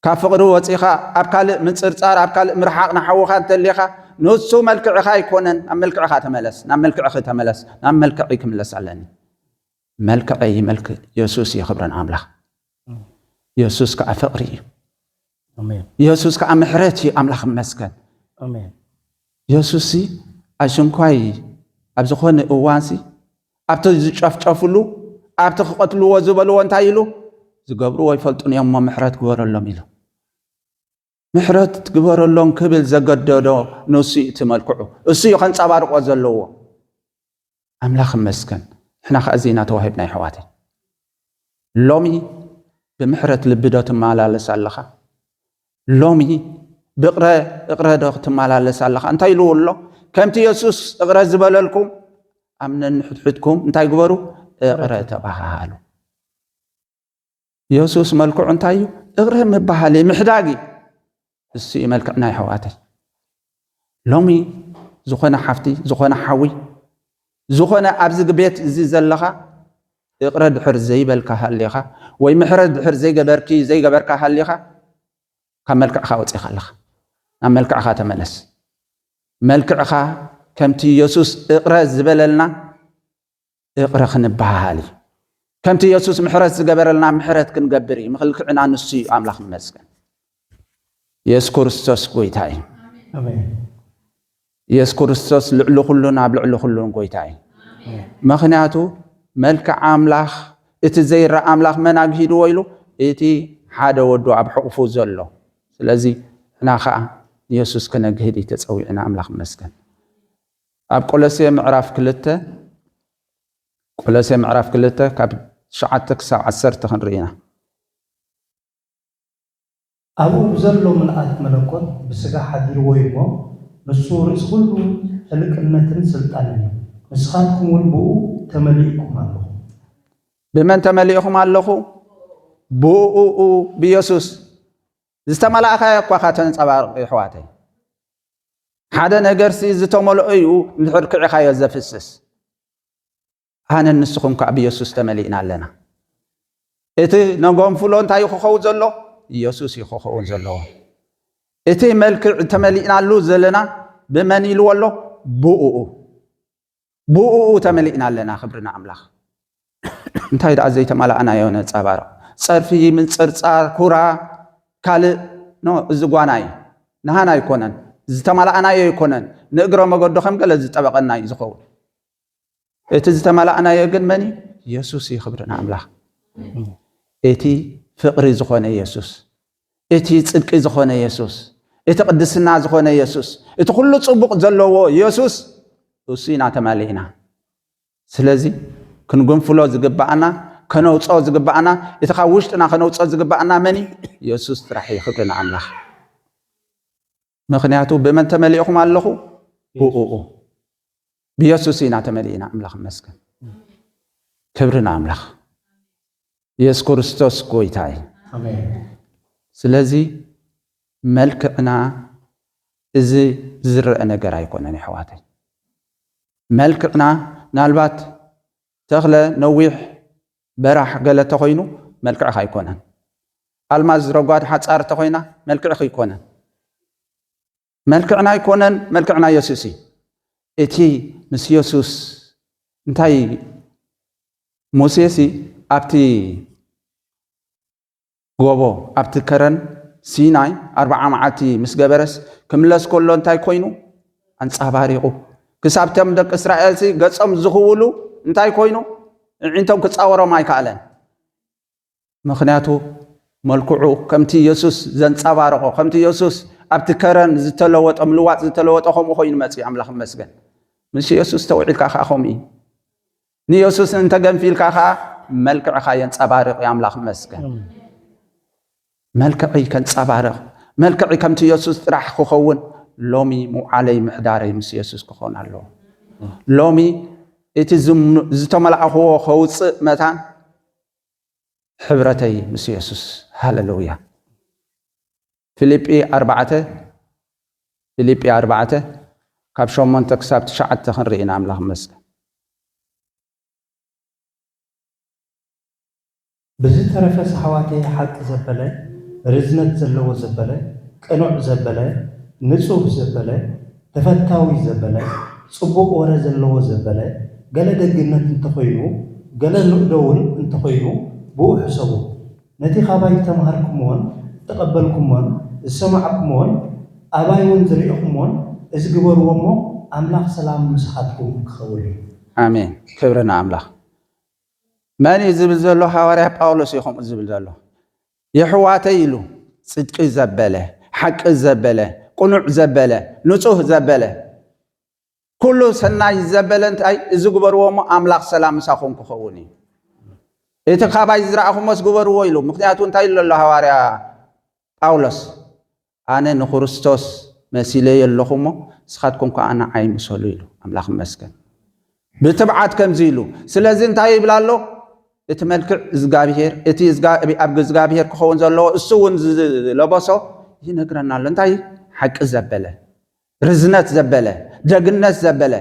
ካብ ፍቕሪ ወጺኻ ኣብ ካልእ ምንጽርጻር፣ ኣብ ካልእ ምርሓቕ ንሓውኻ እንተሊኻ ንሱ መልክዕኻ ኣይኮነን። ናብ መልክዕኻ ተመለስ፣ ናብ መልክዕኺ ተመለስ። ናብ መልክዐይ ክምለስ ኣለኒ። መልክዐይ መልክ የሱስ እዩ። ክብሪ ንኣምላኽ። የሱስ ከኣ ፍቕሪ እዩ። ኣሜን። የሱስ ከኣ ምሕረት እዩ። ኣምላኽ ይመስገን። ኣሜን። የሱስ ሲ ኣሽንኳይ ኣብ ዝኾነ እዋን ሲ ኣብቲ ዝጨፍጨፍሉ፣ ኣብቲ ክቐትልዎ ዝበልዎ እንታይ ኢሉ? ዝገብርዎ ኣይፈልጡን እዮም እሞ ምሕረት ግበረሎም ኢሉ። ምሕረት ግበረሎም ክብል ዘገደዶ ንሱ እዩ እቲ መልክዑ። እሱ እዩ ከንጸባርቆ ዘለዎ። ኣምላኽ ይመስገን። ንሕና ከኣ እዚ ኢና ተዋሂብና፣ የሕዋተይ። ሎሚ ብምሕረት ልቢ ዶ ትመላለስ ኣለኻ? ሎሚ ብእቕረ፣ እቕረ ዶ ክትመላለስ ኣለኻ? እንታይ ኢልዎ ኣሎ? ከምቲ የሱስ እቕረ ዝበለልኩም ኣብ ነንሕድሕድኩም እንታይ ግበሩ? እቕረ ተባሃሃሉ። የሱስ መልክዑ እንታይ እዩ? እቕረ ምበሃል እዩ፣ ምሕዳግ እዩ። እሱ እዩ መልክዕና፣ የሕዋተይ። ሎሚ ዝኾነ ሓፍቲ፣ ዝኾነ ሓዊ፣ ዝኾነ ኣብዚ ቤት እዚ ዘለኻ፣ እቕረ ድሕር ዘይበልካ ሃሊኻ፣ ወይ ምሕረት ድሕር ዘይገበርኪ፣ ዘይገበርካ ሃሊኻ፣ ካብ መልክዕኻ ወጺኻ ኣለኻ። ናብ መልክዕኻ ተመለስ። መልክዕኻ ከምቲ የሱስ እቕረ ዝበለልና እቕረ ክንበሃሃል እዩ። ከምቲ የሱስ ምሕረት ዝገበረልና ምሕረት ክንገብር እዩ። ምኽልክዕና ንሱ እዩ። ኣምላኽ ይመስገን። የሱስ ክርስቶስ ጎይታ እዩ። ኣሜን። የሱስ ክርስቶስ ልዕሊ ኩሉን ኣብ ልዕሊ ኩሉን ጎይታ እዩ። ምኽንያቱ መልክዕ ኣምላኽ፣ እቲ ዘይረኣ ኣምላኽ መን ኣግሂድዎ ኢሉ? እቲ ሓደ ወዱ ኣብ ሕቑፉ ዘሎ። ስለዚ ንሕና ኸኣ ንየሱስ ክነግህድ እዩ ተጸዊዕና። ኣምላኽ ይመስገን። ኣብ ቆሎሴ ምዕራፍ ክልተ፣ ቆሎሴ ምዕራፍ ክልተ ካብ ትሽዓተ ክሳብ ዓሰርተ ክንርኢ ኢና። ኣብኡ ብዘሎ ምልኣት መለኮት ብስጋ ሓዲርዎ እዩ እሞ፣ ንሱ ርእሲ ኩሉ ሕልቅነትን ስልጣንን እዩ። ንስኻትኩም እውን ብኡ ተመሊእኩም ኣለኹም። ብመን ተመሊእኹም ኣለኹ? ብኡ፣ ብኢየሱስ። ዝተመላእካዮ እኳ ኢኻ ተንጸባርቕ የሕዋተይ። ሓደ ነገርሲ ዝተመልኦ እዩ እንድሕር ክዕኻዮ ዘፍስስ። ኣነን ንስኹም ከኣ ብኢየሱስ ተመሊእና ኣለና። እቲ ነጎንፍሎ እንታይ እዩ ክኸውን ዘሎ? ኢየሱስ እዩ ክኸውን ዘለዎ። እቲ መልክዕ ተመሊእናሉ ዘለና ብመን ኢልዎ ኣሎ? ብእኡ። ብእኡ ተመሊእና ኣለና። ክብሪ ንኣምላኽ። እንታይ ደኣ ዘይተማላእናዮ ነንጸባርቕ? ጸርፊ፣ ምንጽርጻር፣ ኩራ፣ ካልእ፣ ኖ፣ እዚ ጓና እዩ። ንሃና ኣይኮነን። ዝተማላእናዮ ኣይኮነን። ንእግረ መገዱ ከም ገለ ዝጠበቐና እዩ ዝኸውን። እቲ ዝተማላእናዮ ግን መን እዩ? የሱስ እዩ። ክብሪ ንኣምላኽ። እቲ ፍቕሪ ዝኾነ የሱስ፣ እቲ ጽድቂ ዝኾነ የሱስ፣ እቲ ቅድስና ዝኾነ የሱስ፣ እቲ ኩሉ ጽቡቕ ዘለዎ የሱስ፣ እሱ ኢና ተማሊእና። ስለዚ ክንጉንፍሎ ዝግባኣና፣ ከነውፅኦ ዝግባኣና፣ እቲ ካብ ውሽጥና ከነውፅኦ ዝግባኣና መን እዩ? የሱስ ጥራሕ እዩ። ክብሪ ንኣምላኽ። ምኽንያቱ ብመን ተመሊእኹም ኣለኹ? ብእኡ። ብየሱስ ኢና ተመሊእና። ኣምላኽ ይመስገን። ክብሪ ንኣምላኽ። የሱስ ክርስቶስ ጎይታ እዩ። ኣሜን። ስለዚ መልክዕና እዚ ዝረአ ነገር ኣይኮነን የሕዋተይ። መልክዕና ምናልባት ተኽለ ነዊሕ በራሕ ገለ ተኾይኑ መልክዕኻ ኣይኮነን። ኣልማዝ ረጓድ ሓጻር ተኾይና መልክዕኺ ኣይኮነን። መልክዕና ኣይኮነን፣ መልክዕና የሱስ እዩ። እቲ ምስ የሱስ እንታይ ሙሴሲ ኣብቲ ጎቦ ኣብቲ ከረን ሲናይ ኣርብዓ መዓልቲ ምስ ገበረስ ክምለስ ከሎ እንታይ ኮይኑ ኣንጻባሪቑ ክሳብ እቶም ደቂ እስራኤልሲ ገጾም ዝኽውሉ እንታይ ኮይኑ እዒንቶም ክጻወሮም ኣይከኣለን። ምኽንያቱ መልክዑ ከምቲ የሱስ ዘንጸባረቖ ከምቲ የሱስ ኣብቲ ከረን ዝተለወጠ ምልዋጥ ዝተለወጠ ከምኡ ኮይኑ መጽኡ ኣምላኽ ይመስገን። ምስ የሱስ ተውዒልካ ከዓ ከምኡ እዩ። ንየሱስ እንተገንፊልካ ከዓ መልክዕኻ የንጸባርቕ እዩ። ኣምላኽ ይመስገን። መልክዐይ ከንጸባርቕ መልክዐይ ከምቲ የሱስ ጥራሕ ክኸውን ሎሚ ምውዓለይ ምሕዳረይ ምስ የሱስ ክኾን ኣለዎ። ሎሚ እቲ ዝተመላእኽዎ ከውፅእ መታን ሕብረተይ ምስ የሱስ። ሃለሉያ። ፊልጲ ኣርባዕተ ፊልጲ ኣርባዕተ ካብ ሸሞንተ ክሳብ ትሽዓተ ክንርኢ ኢና። ኣምላኽ ይመስገን። ብዝተረፈ ሰሓዋተይ ሓቂ ዘበለ፣ ርዝነት ዘለዎ ዘበለ፣ ቅኑዕ ዘበለ፣ ንጹህ ዘበለ፣ ተፈታዊ ዘበለ፣ ጽቡቕ ወረ ዘለዎ ዘበለ፣ ገለ ደግነት እንተኾይኑ፣ ገለ ንእዶ እውን እንተኾይኑ፣ ብኡ ሕሰቡ። ነቲ ኻባይ ዝተምሃርኩምዎን ዝተቐበልኩምዎን ዝሰማዕኩምዎን ኣባይ እውን ዝርኢኹምዎን እዚ ግበርዎ እሞ ኣምላኽ ሰላም ምሳኻትኩም ክኸውን እዩ። ኣሜን። ክብሪ ንኣምላኽ። መን እዩ ዝብል ዘሎ? ሃዋርያ ጳውሎስ እዩ ከምኡ ዝብል ዘሎ። የሕዋተይ ኢሉ ጽድቂ ዘበለ፣ ሓቂ ዘበለ፣ ቅኑዕ ዘበለ፣ ንጹህ ዘበለ፣ ኩሉ ሰናይ ዘበለ እንታይ እዚ ግበርዎ እሞ ኣምላኽ ሰላም ምሳኹም ክኸውን እዩ። እቲ ካባይ ዝረኣኹሞስ ግበርዎ ኢሉ። ምክንያቱ እንታይ ኢሉ ኣሎ ሃዋርያ ጳውሎስ? ኣነ ንክርስቶስ መሲለዮ ኣለኹ እሞ ንስኻትኩም ከኣ ንዓይ ምሰሉ ኢሉ። ኣምላኽ ይመስገን። ብትብዓት ከምዚ ኢሉ። ስለዚ እንታይ ይብል ኣሎ? እቲ መልክዕ እዝጋብሄር፣ እቲ እዝጋ- ኣብ እዝጋብሄር ክኸውን ዘለዎ እሱ እውን ዝለበሶ ይነግረና ኣሎ። እንታይ ሓቂ ዘበለ፣ ርዝነት ዘበለ፣ ደግነት ዘበለ፣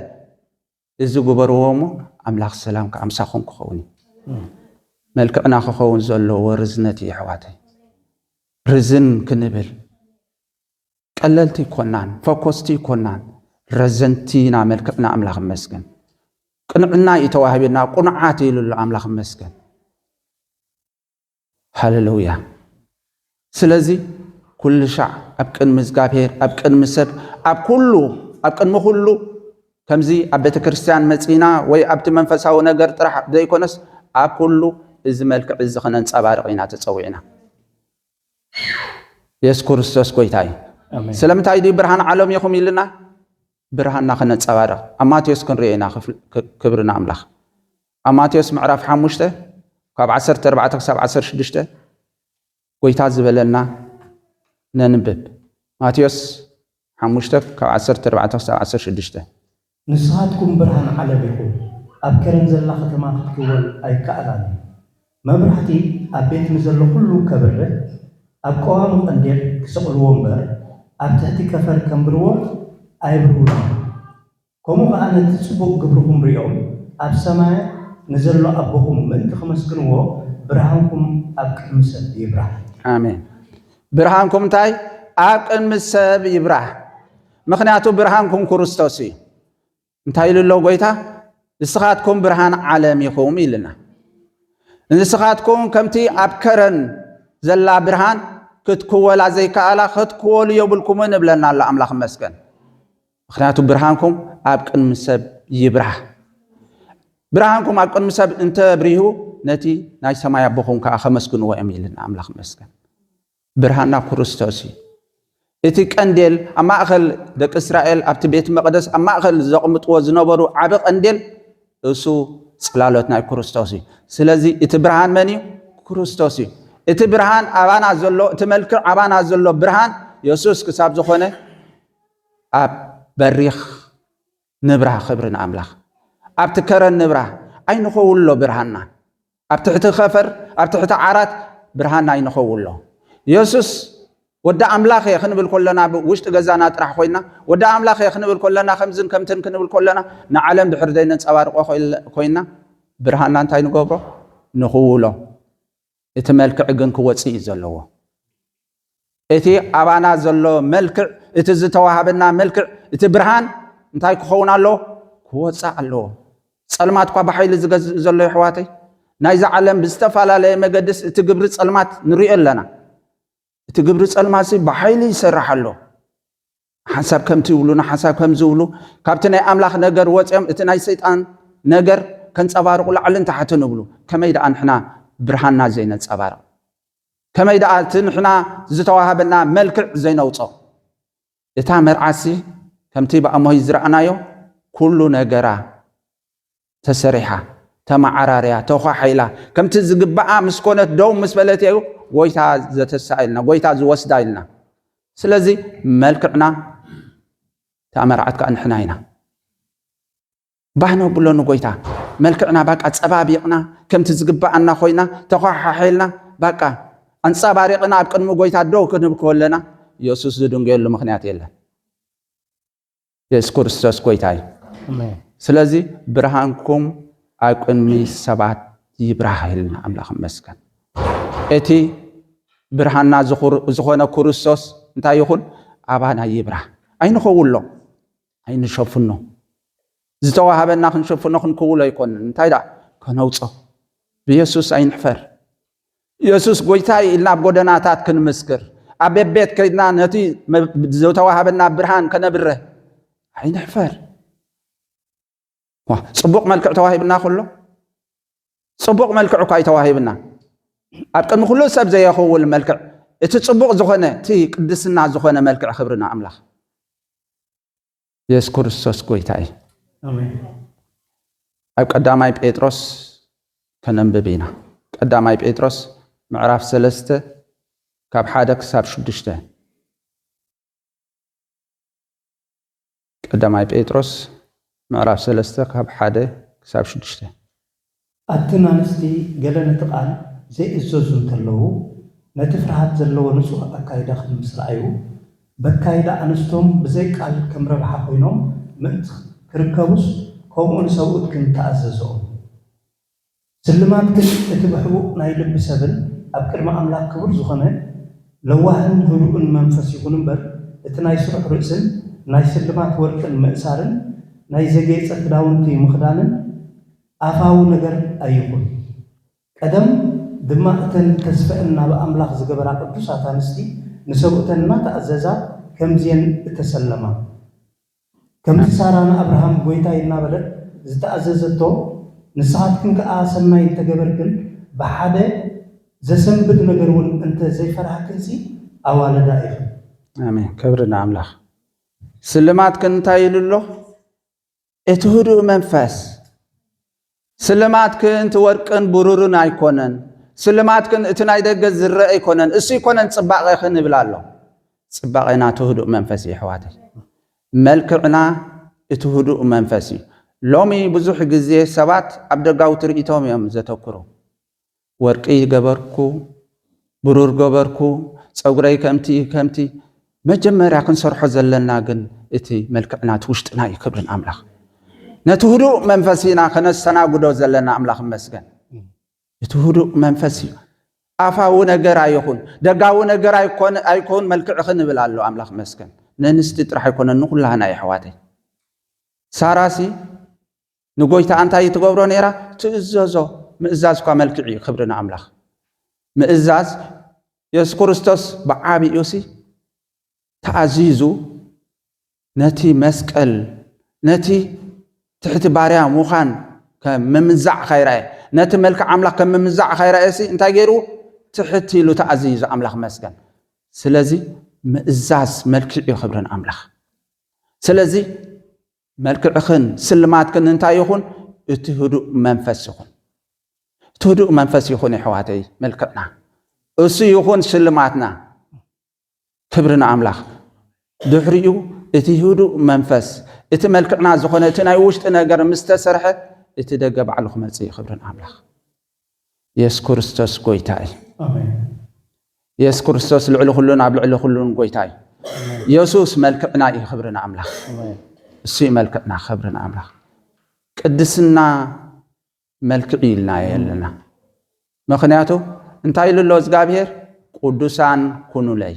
እዚ ግበርዎ እሞ ኣምላኽ ሰላም ከኣ ምሳኹም ክኸውን እዩ። መልክዕና ክኸውን ዘለዎ ርዝነት እዩ ኣሕዋተይ። ርዝን ክንብል ቀለልቲ ኣይኮናን፣ ፈኮስቲ ኣይኮናን፣ ረዘንቲ ኢና መልክዕና ኣምላኽ ይመስገን። ቅንዕና እዩ ተዋሂብና፣ ቅኑዓት ኢሉ ኣሎ ኣምላኽ ይመስገን። ሃለሉያ። ስለዚ ኩሉ ሻዕ ኣብ ቅድሚ እግዚኣብሔር ኣብ ቅድሚ ሰብ ኣብ ኩሉ ኣብ ቅድሚ ኩሉ ከምዚ ኣብ ቤተ ክርስቲያን መጺና ወይ ኣብቲ መንፈሳዊ ነገር ጥራሕ ዘይኮነስ ኣብ ኩሉ እዚ መልክዕ እዚ ክነንጸባርቕ ኢና ተጸዊዕና። የሱስ ክርስቶስ ጎይታ እዩ። ስለምንታይ ድዩ ብርሃን ዓለም ኢኹም ኢልና? ብርሃንና ክነንጸባርቕ ኣብ ማቴዎስ ክንሪኦ ኢና። ክብሪ ንኣምላኽ። ኣብ ማቴዎስ ምዕራፍ ሓሙሽተ ካብ ዓሰርተ ኣርባዕተ ክሳብ ዓሰርተ ሽዱሽተ ጎይታ ዝበለና ነንብብ። ማቴዎስ ሓሙሽተ ካብ ዓሰርተ ኣርባዕተ ክሳብ ዓሰርተ ሽዱሽተ። ንስኻትኩም ብርሃን ዓለም ኢኹም። ኣብ ከረን ዘላ ከተማ ክትክወል ኣይከኣላን እዩ። መብራህቲ ኣብ ቤት ንዘሎ ኩሉ ከብርህ፣ ኣብ ቀዋሚ ቀንዴል ክሰቕልዎ እምበር፣ ኣብ ትሕቲ ከፈር ከንብርዎ ኣየብርሁን እዮም። ከምኡ ኸኣ ነቲ ጽቡቕ ግብርኹም ሪኦም ኣብ ሰማያት ንዘሎ ኣቦኹም ምእንቲ ከመስግንዎ ብርሃንኩም ኣብ ቅድሚ ሰብ ይብራህ። ኣሜን። ብርሃንኩም እንታይ? ኣብ ቅድሚ ሰብ ይብራህ። ምኽንያቱ ብርሃንኩም ክርስቶስ እዩ። እንታይ ኢሉ ኣሎ ጎይታ? ንስኻትኩም ብርሃን ዓለም ኢኹም ኢልና። ንስኻትኩም ከምቲ ኣብ ከረን ዘላ ብርሃን ክትክወላ ዘይከኣላ ክትክወሉ የብልኩምን እብለና ኣሎ ኣምላኽ ይመስገን። ምኽንያቱ ብርሃንኩም ኣብ ቅድሚ ሰብ ይብራህ። ብርሃንኩም ኣብ ቅድሚ ሰብ እንተብሪሁ ነቲ ናይ ሰማይ ኣቦኹም ከኣ ከመስግንዎ እዮም ኢልና ኣምላኽ ይመስገን። ብርሃንና ክርስቶስ እዩ። እቲ ቀንዴል ኣብ ማእኸል ደቂ እስራኤል ኣብቲ ቤት መቕደስ ኣብ ማእኸል ዘቕምጥዎ ዝነበሩ ዓቢ ቀንዴል እሱ ጽላሎት ናይ ክርስቶስ እዩ። ስለዚ እቲ ብርሃን መን እዩ? ክርስቶስ እዩ። እቲ ብርሃን ኣባና ዘሎ፣ እቲ መልክዕ ኣባና ዘሎ ብርሃን የሱስ ክሳብ ዝኾነ ኣብ በሪኽ ንብራህ። ክብሪ ንኣምላኽ። ኣብቲ ከረን ንብራህ። ኣይንኸውሎ ብርሃንና ኣብ ትሕቲ ኸፈር፣ ኣብ ትሕቲ ዓራት ብርሃንና ኣይንኸውሎ። የሱስ ወዲ ኣምላኽ እየ ክንብል ከለና ውሽጢ ገዛና ጥራሕ ኮይና፣ ወዲ ኣምላኽ እየ ክንብል ከለና፣ ከምዝን ከምትን ክንብል ከለና፣ ንዓለም ድሕር ዘይነንጸባርቆ ኮይና፣ ብርሃንና እንታይ ንገብሮ? ንኽውሎ። እቲ መልክዕ ግን ክወጽእ እዩ ዘለዎ። እቲ ኣባና ዘሎ መልክዕ፣ እቲ ዝተዋሃበና መልክዕ፣ እቲ ብርሃን እንታይ ክኸውን ኣለዎ? ክወጽእ ኣለዎ። ጸልማት እኳ ብሓይሊ ዝገዝእ ዘሎ የሕዋተይ፣ ናይዚ ዓለም ብዝተፈላለየ መገድስ እቲ ግብሪ ጸልማት ንሪኦ ኣለና። እቲ ግብሪ ጸልማትሲ ብሓይሊ ይሰርሕ ኣሎ። ሓንሳብ ከምቲ ይብሉ፣ ንሓንሳብ ከምዚ ይብሉ፣ ካብቲ ናይ ኣምላኽ ነገር ወጺኦም እቲ ናይ ሰይጣን ነገር ከንጸባርቑ ላዕልን ታሕትን ይብሉ። ከመይ ደኣ ንሕና ብርሃንና ዘይነንጸባርቕ? ከመይ ደኣ እቲ ንሕና ዝተዋሃበና መልክዕ ዘይነውጾ? እታ መርዓሲ ከምቲ ብኣሞይ ዝረኣናዮ ኩሉ ነገራ ተሰሪሓ፣ ተመዓራርያ፣ ተዃሒላ፣ ከምቲ ዝግባኣ ምስ ኮነት ደው ምስ በለት እዩ ጎይታ ዘተሳ ኢልና፣ ጎይታ ዝወስዳ ኢልና። ስለዚ መልክዕና እታ መርዓት ከኣ ንሕና ኢና። ባህ ነብሎ ንጎይታ። መልክዕና ባቃ ጸባቢቕና፣ ከምቲ ዝግባኣና ኮይና፣ ተዃሓሒልና፣ ባቃ ኣንጸባሪቕና ኣብ ቅድሚ ጎይታ ደው ክንብል ከለና፣ የሱስ ዝድንገየሉ ምኽንያት የለን። የሱስ ክርስቶስ ጎይታ እዩ። ስለዚ ብርሃንኩም ኣብ ቅድሚ ሰባት ይብራህ ኢልና ኣምላኽ ይመስገን። እቲ ብርሃንና ዝኾነ ክርስቶስ እንታይ ይኹን? ኣባና ይብራህ። ኣይንኸውሎ፣ ኣይንሸፍኖ። ዝተዋሃበና ክንሸፍኖ ክንክውሎ ኣይኮንን። እንታይ ደኣ? ከነውጾ። ብየሱስ ኣይንሕፈር። የሱስ ጎይታ እዩ ኢልና ኣብ ጎደናታት ክንምስክር፣ ኣብ ቤት ቤት ከይድና ነቲ ዝተዋሃበና ብርሃን ከነብርህ ኣይንሕፈር። ጽቡቕ መልክዕ ተዋሂብና ከሎ ጽቡቕ መልክዕ እኳ እዩ ተዋሂብና። ኣብ ቅድሚ ኩሉ ሰብ ዘየኽውል መልክዕ፣ እቲ ጽቡቕ ዝኾነ፣ እቲ ቅድስና ዝኾነ መልክዕ ክብርና ኣምላኽ። የሱስ ክርስቶስ ጎይታ እዩ። ኣብ ቀዳማይ ጴጥሮስ ከነንብብ ኢና። ቀዳማይ ጴጥሮስ ምዕራፍ ሰለስተ ካብ ሓደ ክሳብ ሽዱሽተ። ቀዳማይ ጴጥሮስ ምዕራፍ ሰለስተ ካብ ሓደ ክሳብ ሽዱሽተ። ኣትን ኣንስቲ ገለ ነቲ ቃል ዘይእዘዙ እንተለዉ፣ ነቲ ፍርሃት ዘለዎ ንጹህ ኣካይዳ ከም ምስ ረኣዩ፣ በካይዳ ኣንስቶም ብዘይ ቃል ከም ረብሓ ኮይኖም ምእንቲ ክርከቡስ ከምኡ ንሰብኡት ክንተኣዘዝኦም። ስልማት ግን እቲ ብሕቡእ ናይ ልቢ ሰብን ኣብ ቅድሚ ኣምላኽ ክቡር ዝኾነ ለዋህን ህዱእን መንፈስ ይኹን እምበር፣ እቲ ናይ ስሩዕ ርእስን ናይ ስልማት ወርቅን ምእሳርን ናይ ዘጌጸ ክዳውንቲ ምኽዳንን ኣፋዊ ነገር ኣይኹን። ቀደም ድማ እተን ተስፈአን ናብ ኣምላኽ ዝገበራ ቅዱሳት ኣንስቲ ንሰብኡተን እናተኣዘዛ ከምዚየን እተሰለማ። ከምቲ ሳራ ንኣብርሃም ጐይታይ እናበለት ዝተኣዘዘቶ፣ ንስኻትክን ከኣ ሰናይ እንተ ገበርክን፣ ብሓደ ዘሰንብድ ነገር እውን እንተ ዘይፈራህክንሲ ኣዋልዳ ኢኽን። ኣሜን። ክብሪ ንኣምላኽ። ስልማት ግን እንታይ ኢሉ ኣሎ? እቲ ህዱእ መንፈስ። ስልማት ግን እቲ ወርቅን ብሩርን ኣይኮነን። ስልማት ግን እቲ ናይ ደገ ዝረአ ኣይኮነን። እሱ ኣይኮነን ጽባቐ ክንብል ኣሎ። ጽባቐና እቲ ህዱእ መንፈስ እዩ፣ ኣሕዋተይ። መልክዕና እቲ ህዱእ መንፈስ እዩ። ሎሚ ብዙሕ ግዜ ሰባት ኣብ ደጋዊ ትርኢቶም እዮም ዘተኩሩ። ወርቂ ገበርኩ፣ ብሩር ገበርኩ፣ ጸጉረይ ከምቲ ከምቲ። መጀመርያ ክንሰርሖ ዘለና ግን እቲ መልክዕና፣ እቲ ውሽጥና እዩ። ክብርን ኣምላኽ። ነቲ ህዱእ መንፈስ ኢና ከነስተናግዶ ዘለና። ኣምላኽ ይመስገን። እቲ ህዱእ መንፈስ እዩ። ኣፋዊ ነገር ኣይኹን፣ ደጋዊ ነገር ኣይኮን ኣይኮን መልክዕ ክንብል ኣሎ። ኣምላኽ ይመስገን። ንንስቲ ጥራሕ ኣይኮነን፣ ንኹላህና እዩ፣ ኣሕዋተይ። ሳራሲ ንጎይታ እንታይ ትገብሮ ነይራ? ትእዘዞ። ምእዛዝ እኳ መልክዕ እዩ። ክብሪ ንኣምላኽ። ምእዛዝ የሱስ ክርስቶስ ብዓቢኡ ሲ ተኣዚዙ ነቲ መስቀል፣ ነቲ ትሕቲ ባርያ ምዃን ከም ምምዛዕ ካይረኣየ፣ ነቲ መልክዕ ኣምላኽ ከም ምምዛዕ ካይረኣየ ሲ እንታይ ገይሩ? ትሕት ኢሉ ተኣዚዙ። ኣምላኽ መስገን። ስለዚ ምእዛዝ መልክዕ እዩ። ክብርን ኣምላኽ። ስለዚ መልክዕኽን ስልማትክን እንታይ ይኹን? እቲ ህዱእ መንፈስ ይኹን። እቲ ህዱእ መንፈስ ይኹን፣ የሕዋተይ፣ መልክዕና እሱ ይኹን ስልማትና። ክብሪ ንኣምላኽ። ድሕሪኡ እቲ ህዱእ መንፈስ፣ እቲ መልክዕና ዝኾነ እቲ ናይ ውሽጢ ነገር ምስ ተሰርሐ፣ እቲ ደገ ባዕሉ ክመጽእ እዩ። ክብሪ ንኣምላኽ። የሱስ ክርስቶስ ጎይታ እዩ። ኣሜን። የሱስ ክርስቶስ ልዕሊ ኩሉን ኣብ ልዕሊ ኩሉን ጎይታ እዩ። ኣሜን። የሱስ መልክዕና እዩ። ክብሪ ንኣምላኽ። ኣሜን። እሱ እዩ መልክዕና። ክብሪ ንኣምላኽ። ቅድስና መልክዕ ኢልና ኣለና። ምኽንያቱ እንታይ ኢሉ ኣሎ እግዚኣብሔር? ቅዱሳን ኩኑለይ።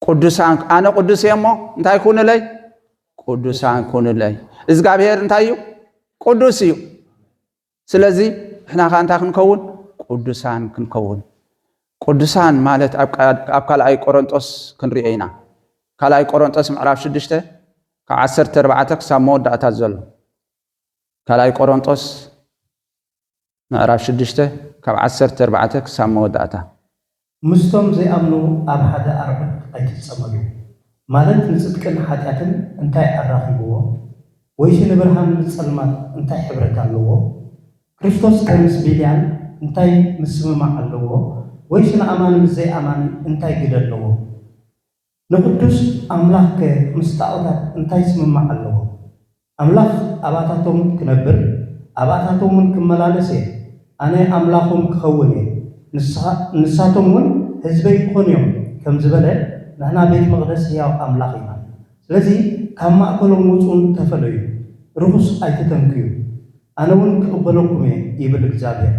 ቅዱሳን፣ ኣነ ቅዱስ እየ እሞ እንታይ ኩኑለይ? ቅዱሳን ኩኑለይ። እግዚኣብሔር እንታይ እዩ? ቅዱስ እዩ። ስለዚ ንሕና ኸኣ እንታይ ክንከውን? ቅዱሳን ክንከውን። ቅዱሳን ማለት ኣብ ቃ-፣ ኣብ ካልኣይ ቆሮንጦስ ክንሪኦ ኢና። ካልኣይ ቆሮንጦስ ምዕራፍ ሽዱሽተ ካብ ዓሰርተ ኣርባዕተ ክሳብ መወዳእታ ዘሎ። ካልኣይ ቆሮንጦስ ምዕራፍ ሽዱሽተ ካብ ዓሰርተ ኣርባዕተ ክሳብ መወዳእታ። ምስቶም ዘይኣምኑ ኣብ ሓደ ኣርዑት ኣይትጸመዱ። ማለት ንጽድቅን ሓጢኣትን እንታይ ኣራኺብዎ? ወይሲ ንብርሃን ምስ ጸልማት እንታይ ሕብረት ኣለዎ? ክርስቶስ ከ ምስ ቢልያን እንታይ ምስምማዕ ኣለዎ? ወይሲ ንኣማኒ ምስ ዘይኣማኒ እንታይ ግደ ኣለዎ? ንቕዱስ ኣምላኽ ከ ምስ ጣኦታት እንታይ ስምማዕ ኣለዎ? ኣምላኽ ኣባታቶም ክነብር፣ ኣባታቶም እውን ክመላለስ እየ፣ ኣነ ኣምላኾም ክኸውን እየ፣ ንስኻ-፣ ንሳቶም እውን ህዝበይ ክኾኑ እዮም ከም ዝበለ፣ ንሕና ቤት መቕደስ ህያው ኣምላኽ ኢና። ስለዚ ካብ ማእከሎም ውጹን ተፈለዩ፣ ርኹስ ኣይትተንክዩ፣ ኣነ እውን ክቕበለኩም እየ ይብል እግዚኣብሔር።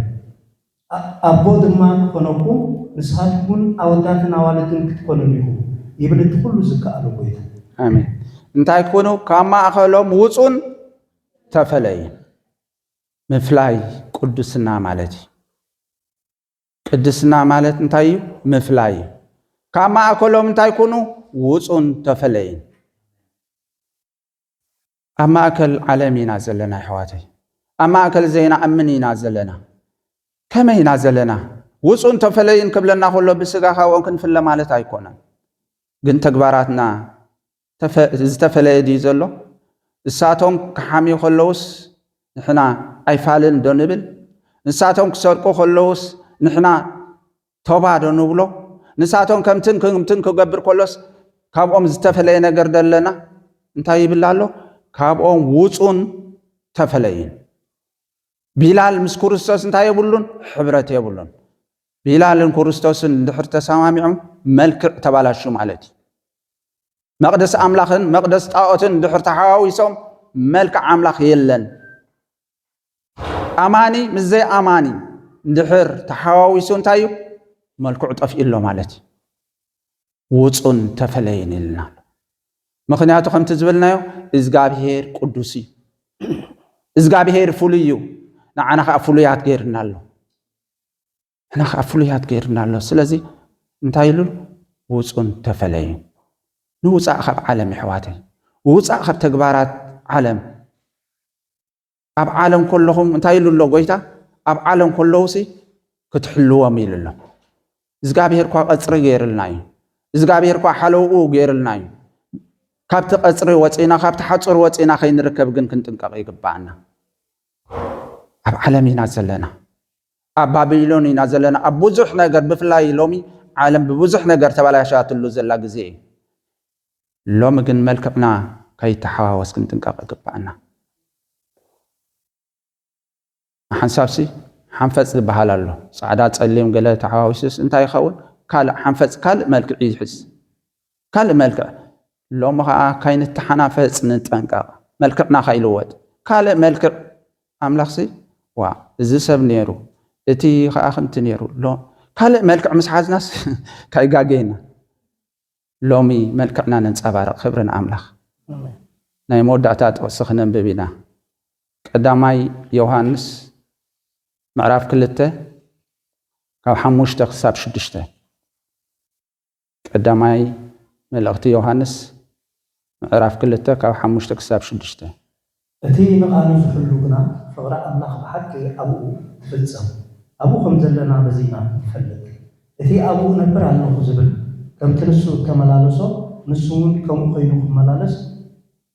ኣ-፣ ኣቦ ድማ ክኾነኩም፣ ንስኻትኩም እውን ኣወዳትን ኣዋልድን ክትኮኑኒ ኢኹም፣ ይብል እቲ ኩሉ ዝከኣሎ ጎይታ። ኣሜን። እንታይ ኩኑ? ካብ ማእከሎም ውጹን ተፈለዩን። ምፍላይ ቅድስና ማለት እዩ። ቅድስና ማለት እንታይ እዩ? ምፍላይ እዩ። ካብ ማእከሎም እንታይ ኩኑ? ውጹን ተፈለዩን። ኣብ ማእከል ዓለም ኢና ዘለና፣ ኣሕዋተይ። ኣብ ማእከል ዘይንኣምን ኢና ዘለና። ከመይ ኢና ዘለና? ውጹን ተፈለዩን ክብለና ከሎ፣ ብስጋ ካብኦም ክንፍለ ማለት ኣይኮነን። ግን ተግባራትና ተፈ-፣ ዝተፈለየ ድዩ ዘሎ? እሳቶም ክሓምዩ ከለውስ ንሕና ኣይፋልን ዶ ንብል? ንሳቶም ክሰርቁ ከለውስ ንሕና ቶባ ዶ ንብሎ? ንሳቶም ከምትን ከምትን ክገብር ከሎስ ካብኦም ዝተፈለየ ነገር ዶ ኣለና? እንታይ ይብል ኣሎ? ካብኦም ውጹን ተፈለዩን። ቢላል ምስ ክርስቶስ እንታይ የብሉን? ሕብረት የብሉን። ቢላልን ክርስቶስን እንድሕር ተሰማሚዖም፣ መልክዕ ተባላሹ ማለት እዩ። መቕደስ ኣምላኽን መቕደስ ጣኦትን እንድሕር ተሓዋዊሶም፣ መልክዕ ኣምላኽ የለን። ኣማኒ ምስ ዘይኣማኒ እንድሕር ተሓዋዊሱ እንታይ እዩ? መልክዑ ጠፊኡ ኣሎ ማለት እዩ። ውጹን ተፈለዩን ኢልና ኣሎ። ምኽንያቱ ከምቲ ዝበልናዮ፣ እግዚኣብሄር ቅዱስ እዩ። እግዚኣብሄር ፍሉይ እዩ። ንዓና ኸኣ ፍሉያት ገይርና ኣሎ። ንሕና ኸኣ ፍሉያት ገይርና ኣሎ። ስለዚ እንታይ ኢሉ? ውጹን ተፈለዩን። ንውጻእ ካብ ዓለም፣ የሕዋተይ። ውጻእ ካብ ተግባራት ዓለም። ኣብ ዓለም ከለኹም እንታይ ኢሉ ኣሎ ጎይታ? ኣብ ዓለም ከለዉሲ ክትሕልዎም ኢሉ ኣሎ። እግዚኣብሄር እኳ ቀጽሪ ገይርልና እዩ። እግዚኣብሔር እኳ ሓለውኡ ገይርልና እዩ። ካብቲ ቀፅሪ ወፂና፣ ካብቲ ሓፁር ወፂና ከይንርከብ ግን ክንጥንቀቕ ይግባኣና። ኣብ ዓለም ኢና ዘለና፣ ኣብ ባቢሎን ኢና ዘለና። ኣብ ብዙሕ ነገር፣ ብፍላይ ሎሚ ዓለም ብብዙሕ ነገር ተበላሻትሉ ዘላ ግዜ እዩ። ሎሚ ግን መልክዕና ከይተሓዋወስ ክንጥንቀቕ ይግባኣና። ሓንሳብሲ ሓንፈፅ ዝበሃል ኣሎ። ፃዕዳ፣ ፀሊም፣ ገለ ተሓዋዊሱስ እንታይ ይኸውን? ካልእ ሓንፈፅ ካልእ መልክዕ ይሕዝ። ካልእ መልክዕ። ሎሚ ኸዓ ካይንተሓናፈፅ ንጠንቀቕ። መልክዕና ካይልወጥ። ካልእ መልክዕ ኣምላኽሲ፣ ዋ፣ እዚ ሰብ ነይሩ፣ እቲ ኸዓ ከምቲ ነይሩ። ሎ-፣ ካልእ መልክዕ ምስ ሓዝናስ ካይጋገየና። ሎሚ መልክዕና ነንጸባርቕ። ክብሪ ንኣምላኽ። ኣሜን። ናይ መወዳእታ ጥቕሲ ክነንብብ ኢና። ቀዳማይ ዮሃንስ ምዕራፍ ክልተ ካብ ሓሙሽተ ክሳብ ሽዱሽተ። ቀዳማይ መልእኽቲ ዮሃንስ ምዕራፍ ክልተ ካብ ሓሙሽተ ክሳብ ሽዱሽተ። እቲ ንቓሉ ዝሕሉ ግና ፍቕሪ ኣምላኽ ብሓቂ ኣብኡ ትፍጸም። ኣብኡ ከም ዘለና በዚ ኢና ንፈልጥ። እቲ ኣብኡ እነብር ኣለኹ ዝብል፣ ከምቲ ንሱ እተመላለሶ፣ ንሱ እውን ከምኡ ኮይኑ ክመላለስ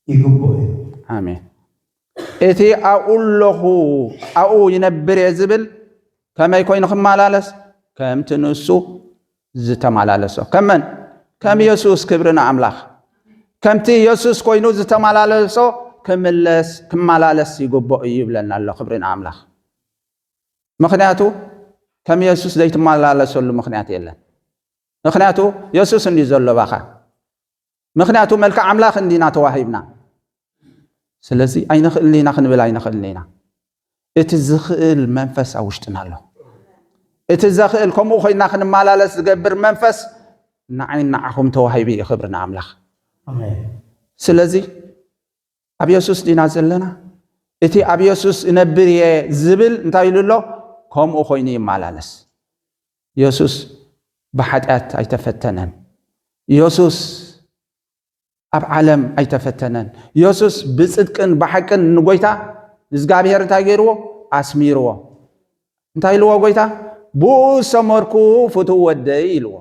ይግብኦ እዩ። ኣሜን። እቲ ኣብኡ ኣለኹ፣ ኣብኡ ይነብር እየ ዝብል ከመይ ኮይኑ ክመላለስ? ከምቲ ንሱ ዝተመላለሶ። ከም መን? ከም የሱስ። ክብሪ ንኣምላኽ። ከምቲ የሱስ ኮይኑ ዝተመላለሶ ክምለስ፣ ክመላለስ ይግብኦ እዩ ይብለና ኣሎ። ክብሪ ንኣምላኽ። ምኽንያቱ ከም የሱስ ዘይትመላለሰሉ ምኽንያት የለን። ምኽንያቱ የሱስ እንድዩ ዘሎ ባኻ። ምኽንያቱ መልክዕ ኣምላኽ እንዲና ተዋሂብና። ስለዚ ኣይንኽእልን ኢና ክንብል ኣይንኽእልን ኢና። እቲ ዝኽእል መንፈስ ኣብ ውሽጥና ኣሎ። እቲ ዘኽእል ከምኡ ኮይና ክንመላለስ ዝገብር መንፈስ ንዓይን ንዓኹም ተዋሂቡ እዩ። ክብሪ ንኣምላኽ። ኣሜን። ስለዚ ኣብ የሱስ ዲና ዘለና? እቲ ኣብ የሱስ እነብር እየ ዝብል እንታይ ኢሉ ኣሎ? ከምኡ ኮይኑ ይመላለስ። የሱስ ብሓጢኣት ኣይተፈተነን። የሱስ ኣብ ዓለም ኣይተፈተነን። የሱስ ብጽድቅን ብሓቅን ንጎይታ ንእግዚኣብሔር እንታይ ገይርዎ? ኣስሚርዎ። እንታይ ኢልዎ ጎይታ? "ብኡ ዝሰመርኩ ፍቱው ወደይ" ኢልዎ።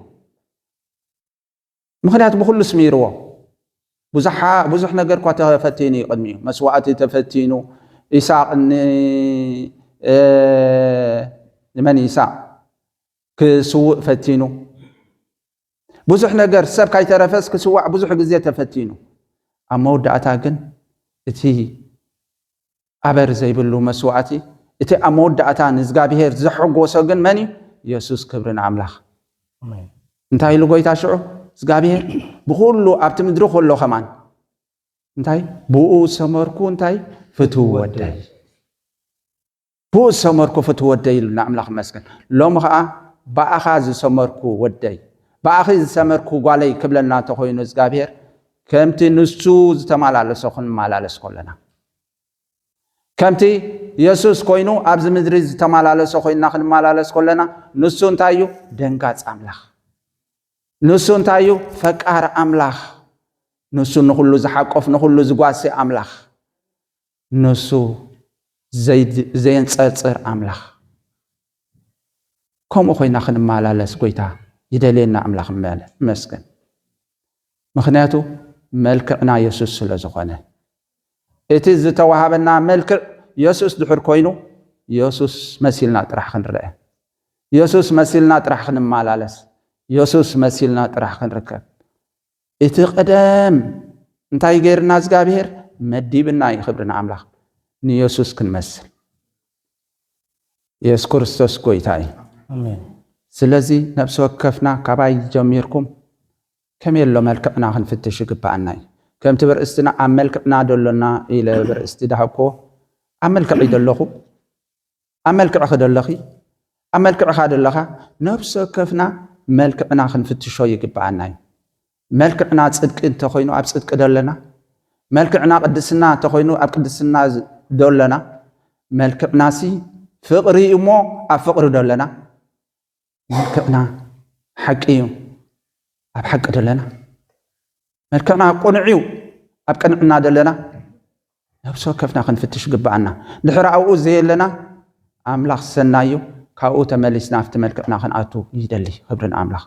ምኽንያቱ ብኹሉ ስሚርዎ። ብዙሓ-፣ ብዙሕ ነገር እኳ ተፈቲኑ እዩ ቅድሚኡ። መስዋእቲ ተፈቲኑ፣ ኢሳቕ ን-፣ እ፣ ንመን ኢሳቕ ክስውእ ፈቲኑ። ብዙሕ ነገር ሰብ ካይተረፈስ ክስዋዕ ብዙሕ ግዜ ተፈቲኑ። ኣብ መወዳእታ ግን እቲ ኣበር ዘይብሉ መስዋእቲ፣ እቲ ኣብ መወዳእታ ንእግዚኣብሔር ዘሐጎሶ ግን መን እዩ? የሱስ። ክብሪ ንኣምላኽ። ኣሜን። እንታይ ኢሉ ጎይታ ሽዑ? እግዚኣብሔር ብኹሉ ኣብቲ ምድሪ ከሎ ከማን እንታይ? "ብኡ ዝሰመርኩ እንታይ? ፍትው ወደይ። ብኡ ዝሰመርኩ ፍትው ወደይ" ኢሉና ኣምላኽ ይመስገን። ሎሚ ኸዓ "ብኣኻ ዝሰመርኩ ወደይ፣ ብኣኺ ዝሰመርኩ ጓለይ" ክብለና እንተኾይኑ እግዚኣብሔር፣ ከምቲ ንሱ ዝተመላለሶ ክንመላለስ ከለና፣ ከምቲ የሱስ ኮይኑ ኣብዚ ምድሪ ዝተመላለሶ ኮይንና ክንመላለስ ከለና፣ ንሱ እንታይ እዩ? ደንጋጽ ኣምላኽ። ንሱ እንታይ እዩ? ፈቃር ኣምላኽ። ንሱ ንኹሉ ዝሓቆፍ፣ ንኹሉ ዝጓሲ ኣምላኽ። ንሱ ዘይድ-፣ ዘየንጸርጽር ኣምላኽ። ከምኡ ኮይና ክንመላለስ ጎይታ ይደልየና። ኣምላኽ ይመስገን። ምኽንያቱ መልክዕና የሱስ ስለ ዝኾነ። እቲ ዝተዋሃበና መልክዕ የሱስ ድሕር ኮይኑ፣ የሱስ መሲልና ጥራሕ ክንርአ፣ የሱስ መሲልና ጥራሕ ክንመላለስ፣ የሱስ መሲልና ጥራሕ ክንርከብ። እቲ ቀደም እንታይ ገይርና እግዚኣብሔር መዲብና እዩ። ክብሪ ንኣምላኽ። ንየሱስ ክንመስል። የሱስ ክርስቶስ ጎይታ እዩ። ኣሜን። ስለዚ ነፍሲ ወከፍና ካባይ ጀሚርኩም ከመይ ኣሎ መልክዕና ክንፍትሽ ይግብኣና እዩ። ከምቲ ብርእስትና ኣብ መልክዕና ደሎና ኢለ ብርእስቲ ዳሃብክዎ፣ ኣብ መልክዕ እዩ ደለኹ፣ ኣብ መልክዕኺ ደለኺ፣ ኣብ መልክዕኻ ደለኻ፣ ነፍሲ ወከፍና መልክዕና ክንፍትሾ ይግብኣና እዩ። መልክዕና ጽድቂ እንተኾይኑ ኣብ ጽድቂ ደለና፣ መልክዕና ቅድስና እንተኾይኑ ኣብ ቅድስና ዝ-፣ ደለና፣ መልክዕናሲ ፍቕሪ እዩ እሞ ኣብ ፍቕሪ ደለና፣ መልክዕና ሓቂ እዩ ኣብ ሓቂ ደለና፣ መልክዕና ቅኑዕ እዩ ኣብ ቅንዕና ደለና፣ ነፍሲ ወከፍና ክንፍትሽ ይግብኣና። ድሕሪ ኣብኡ ዘየለና ኣምላኽ ሰናዩ ካብኡ ተመሊስና ኣብቲ መልክዕና ክንኣቱ ይደሊ። ክብሪ ንኣምላኽ።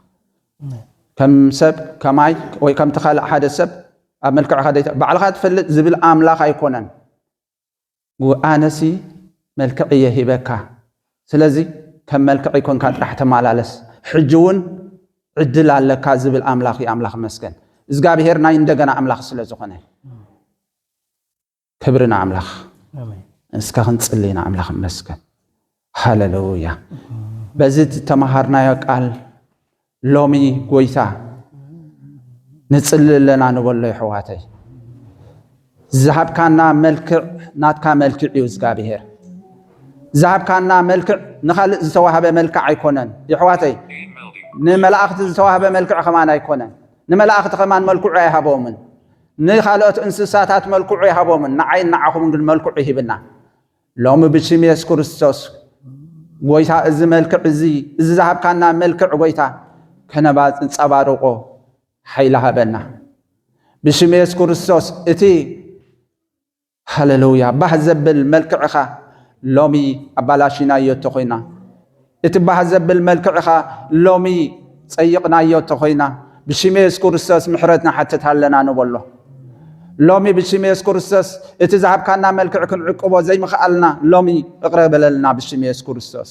ኣሜን። ከም ሰብ ከማይ ወይ ከምቲ ካልእ ሓደ ሰብ ኣብ መልክዕኻ ደይተ ባዕልኻ ትፈልጥ ዝብል ኣምላኽ ኣይኮነን። ኣነሲ መልክዕ እየ ሂበካ፣ ስለዚ ከም መልክዕ ይኮንካ ጥራሕ ተመላለስ፣ ሕጂ እውን ዕድል ኣለካ ዝብል ኣምላኽ እዩ። ኣምላኽ መስገን እግዚኣብሔር ናይ እንደገና ኣምላኽ ስለ ዝኾነ ክብሪ ንኣምላኽ። እስከ ክንጽሊ ንኣምላኽ መስገን። ሃለሉያ። በዚ ዝተመሃርናዮ ቃል ሎሚ ጎይታ ንጽሊ ኣለና ንበሎ። ይሕዋተይ ዝሃብካና መልክዕ ናትካ መልክዕ እዩ እግዚኣብሔር። ዝሃብካና መልክዕ ንኻልእ ዝተዋህበ መልክዕ ኣይኮነን። ይሕዋተይ ንመላእኽቲ ዝተዋህበ መልክዕ ከማን ኣይኮነን። ንመላእኽቲ ከማን መልክዑ ኣይሃቦምን። ንኻልኦት እንስሳታት መልክዑ ኣይሃቦምን። ንዓይ ንዓኹምን ግን መልክዑ ይሂብና። ሎሚ ብሽም የሱስ ክርስቶስ ጎይታ እዚ መልክዕ እዚ እዚ ዝሃብካና መልክዕ ጎይታ ከነባንጸባርቆ ሓይሊ ሃበና። ብሽም የሱስ ክርስቶስ እቲ ሃለሉያ ባህ ዘብል መልክዕኻ ሎሚ ኣባላሽናዮ ተኾይና፣ እቲ ባህ ዘብል መልክዕኻ ሎሚ ጸይቕናዮ ተኾይና፣ ብሽም የሱስ ክርስቶስ ምሕረት ንሓትት ኣለና ንበሎ። ሎሚ ብሽም የሱስ ክርስቶስ እቲ ዝሃብካና መልክዕ ክንዕቅቦ ዘይምኽኣልና ሎሚ እቕረ በለልና ብሽም የሱስ ክርስቶስ።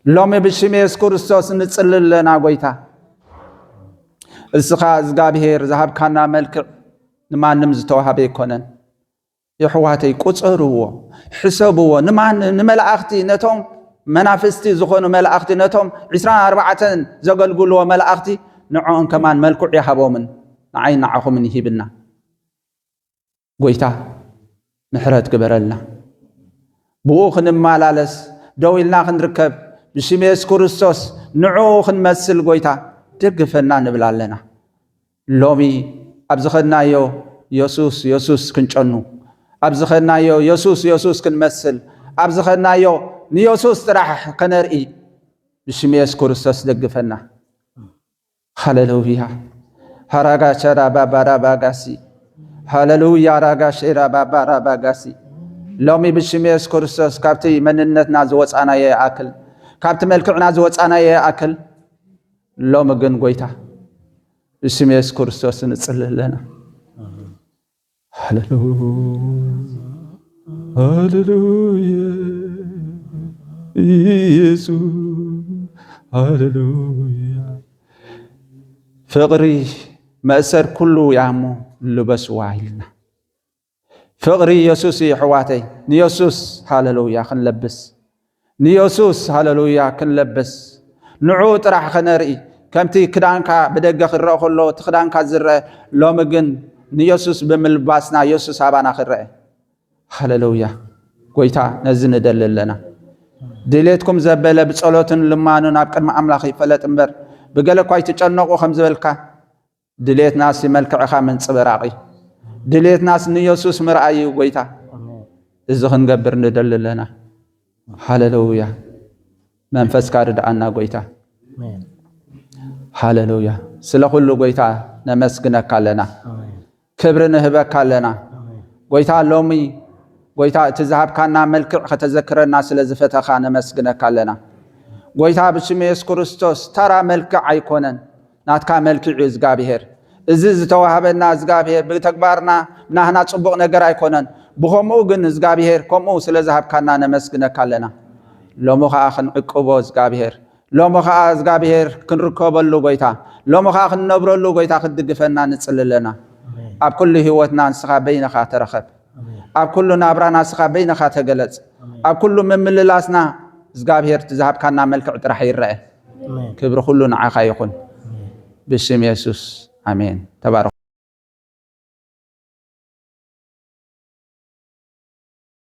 ሎሚ ብሽም የሱስ ክርስቶስ ንጽሊ ኣለና ጎይታ። እስኻ እግዚኣብሔር ዝሃብካና መልክዕ ንማንም ዝተዋሃበ ኣይኮነን። የሕዋተይ ቁጸርዎ፣ ሕሰብዎ። ንማን ንመላእኽቲ ነቶም መናፍስቲ ዝኾኑ መላእኽቲ ነቶም ዒስራን ኣርባዕተን ዘገልግልዎ መላእኽቲ ንዕኦም ከማን መልክዑ ይሃቦምን ንዓይ ንዓኹምን ይሂብና። ጎይታ ምሕረት ግበረልና። ብኡ ክንመላለስ ደው ኢልና ክንርከብ ብሽም የሱስ ክርስቶስ ንዕኡ ክንመስል ጎይታ ደግፈና ንብል ኣለና። ሎሚ ኣብ ዝኸድናዮ የሱስ የሱስ ክንጨኑ፣ ኣብ ዝኸድናዮ የሱስ የሱስ ክንመስል፣ ኣብ ዝኸድናዮ ንየሱስ ጥራሕ ከነርኢ ብሽም የሱስ ክርስቶስ ደግፈና። ሃሌሉያ። ሃራጋ ቸራ ባባራ ባጋሲ። ሃሌሉያ። ራጋ ሼራ ባባራ ባጋሲ። ሎሚ ብሽም የሱስ ክርስቶስ ካብቲ መንነትና ዝወፃናዮ ይኣክል፣ ካብቲ መልክዕና ዝወፃናዮ ይኣክል፣ ሎሚ ግን ጎይታ ብሽም የሱስ ክርስቶስ ንጽሊ ኣለና። ሃሌሉያ፣ ሃሌሉያ፣ ኢየሱስ፣ ሃሌሉያ። ፍቕሪ መእሰር ኩሉ ያሞ ልበስዋ ኢልና። ፍቕሪ የሱስ እዩ፣ ኣሕዋተይ። ንየሱስ ሃሌሉያ ክንለብስ፣ ንየሱስ ሃሌሉያ ክንለብስ፣ ንዕኡ ጥራሕ ከነርኢ፣ ከምቲ ክዳንካ ብደገ ክረአ ከሎ፣ እቲ ክዳንካ ዝረአ፣ ሎሚ ግን ንየሱስ ብምልባስና፣ የሱስ ኣባና ክረአ። ሃሌሉያ። ጎይታ ነዚ ንደሊ ኣለና። ድሌትኩም ዘበለ ብጸሎትን ልማኑን ኣብ ቅድሚ ኣምላኽ ይፈለጥ እምበር፣ ብገለ እኳ ኣይትጨነቑ ከም ዝበልካ፣ ድሌትናስ መልክዕኻ ምንጽብራቕ እዩ። ድሌትናስ ንየሱስ ምርኣይ እዩ፣ ጎይታ። ኣሜን። እዚ ክንገብር ንደሊ ኣለና። ሃሌሉያ። መንፈስካ ርድኣና፣ ጎይታ። ኣሜን። ሃሌሉያ። ስለ ኩሉ፣ ጎይታ፣ ነመስግነካ ኣለና። ኣሜን። ክብሪ ንህበካ ኣለና። ኣሜን። ጎይታ፣ ሎሚ፣ ጎይታ፣ እቲ ዝሃብካና መልክዕ ከተዘክረና ስለ ዝፈተኻ ነመስግነካ ኣለና። ጎይታ፣ ብሽም የሱስ ክርስቶስ፣ ተራ መልክዕ ኣይኮነን፣ ናትካ መልክዕ እዩ፣ እግዚኣብሄር። እዚ ዝተዋህበና፣ እግዚኣብሄር፣ ብተግባርና ናህና ጽቡቕ ነገር ኣይኮነን። ብኸምኡ ግን፣ እግዚኣብሄር፣ ከምኡ ስለ ዝሃብካና ነመስግነካ ኣለና። ሎሚ ኸኣ ክንዕቅቦ፣ እግዚኣብሄር፣ ሎሚ ኸኣ እግዚኣብሄር ክንርከበሉ፣ ጎይታ፣ ሎሚ ኸኣ ክንነብረሉ፣ ጎይታ፣ ክትድግፈና ንጽሊ ኣለና። ኣሜን። ኣብ ኩሉ ህይወትና ንስኻ በይንኻ ተረኸብ። ኣሜን። ኣብ ኩሉ ናብራና ንስኻ በይንኻ ተገለጽ። ኣሜን። ኣብ ኩሉ ምምልላስና እግዚኣብሄር እቲ ዝሃብካና መልክዕ ጥራሕ ይረአ። ኣሜን። ክብሪ ኩሉ ንዓኻ ይኹን። ኣሜን። ብሽም የሱስ፣ ኣሜን። ተባረኹ።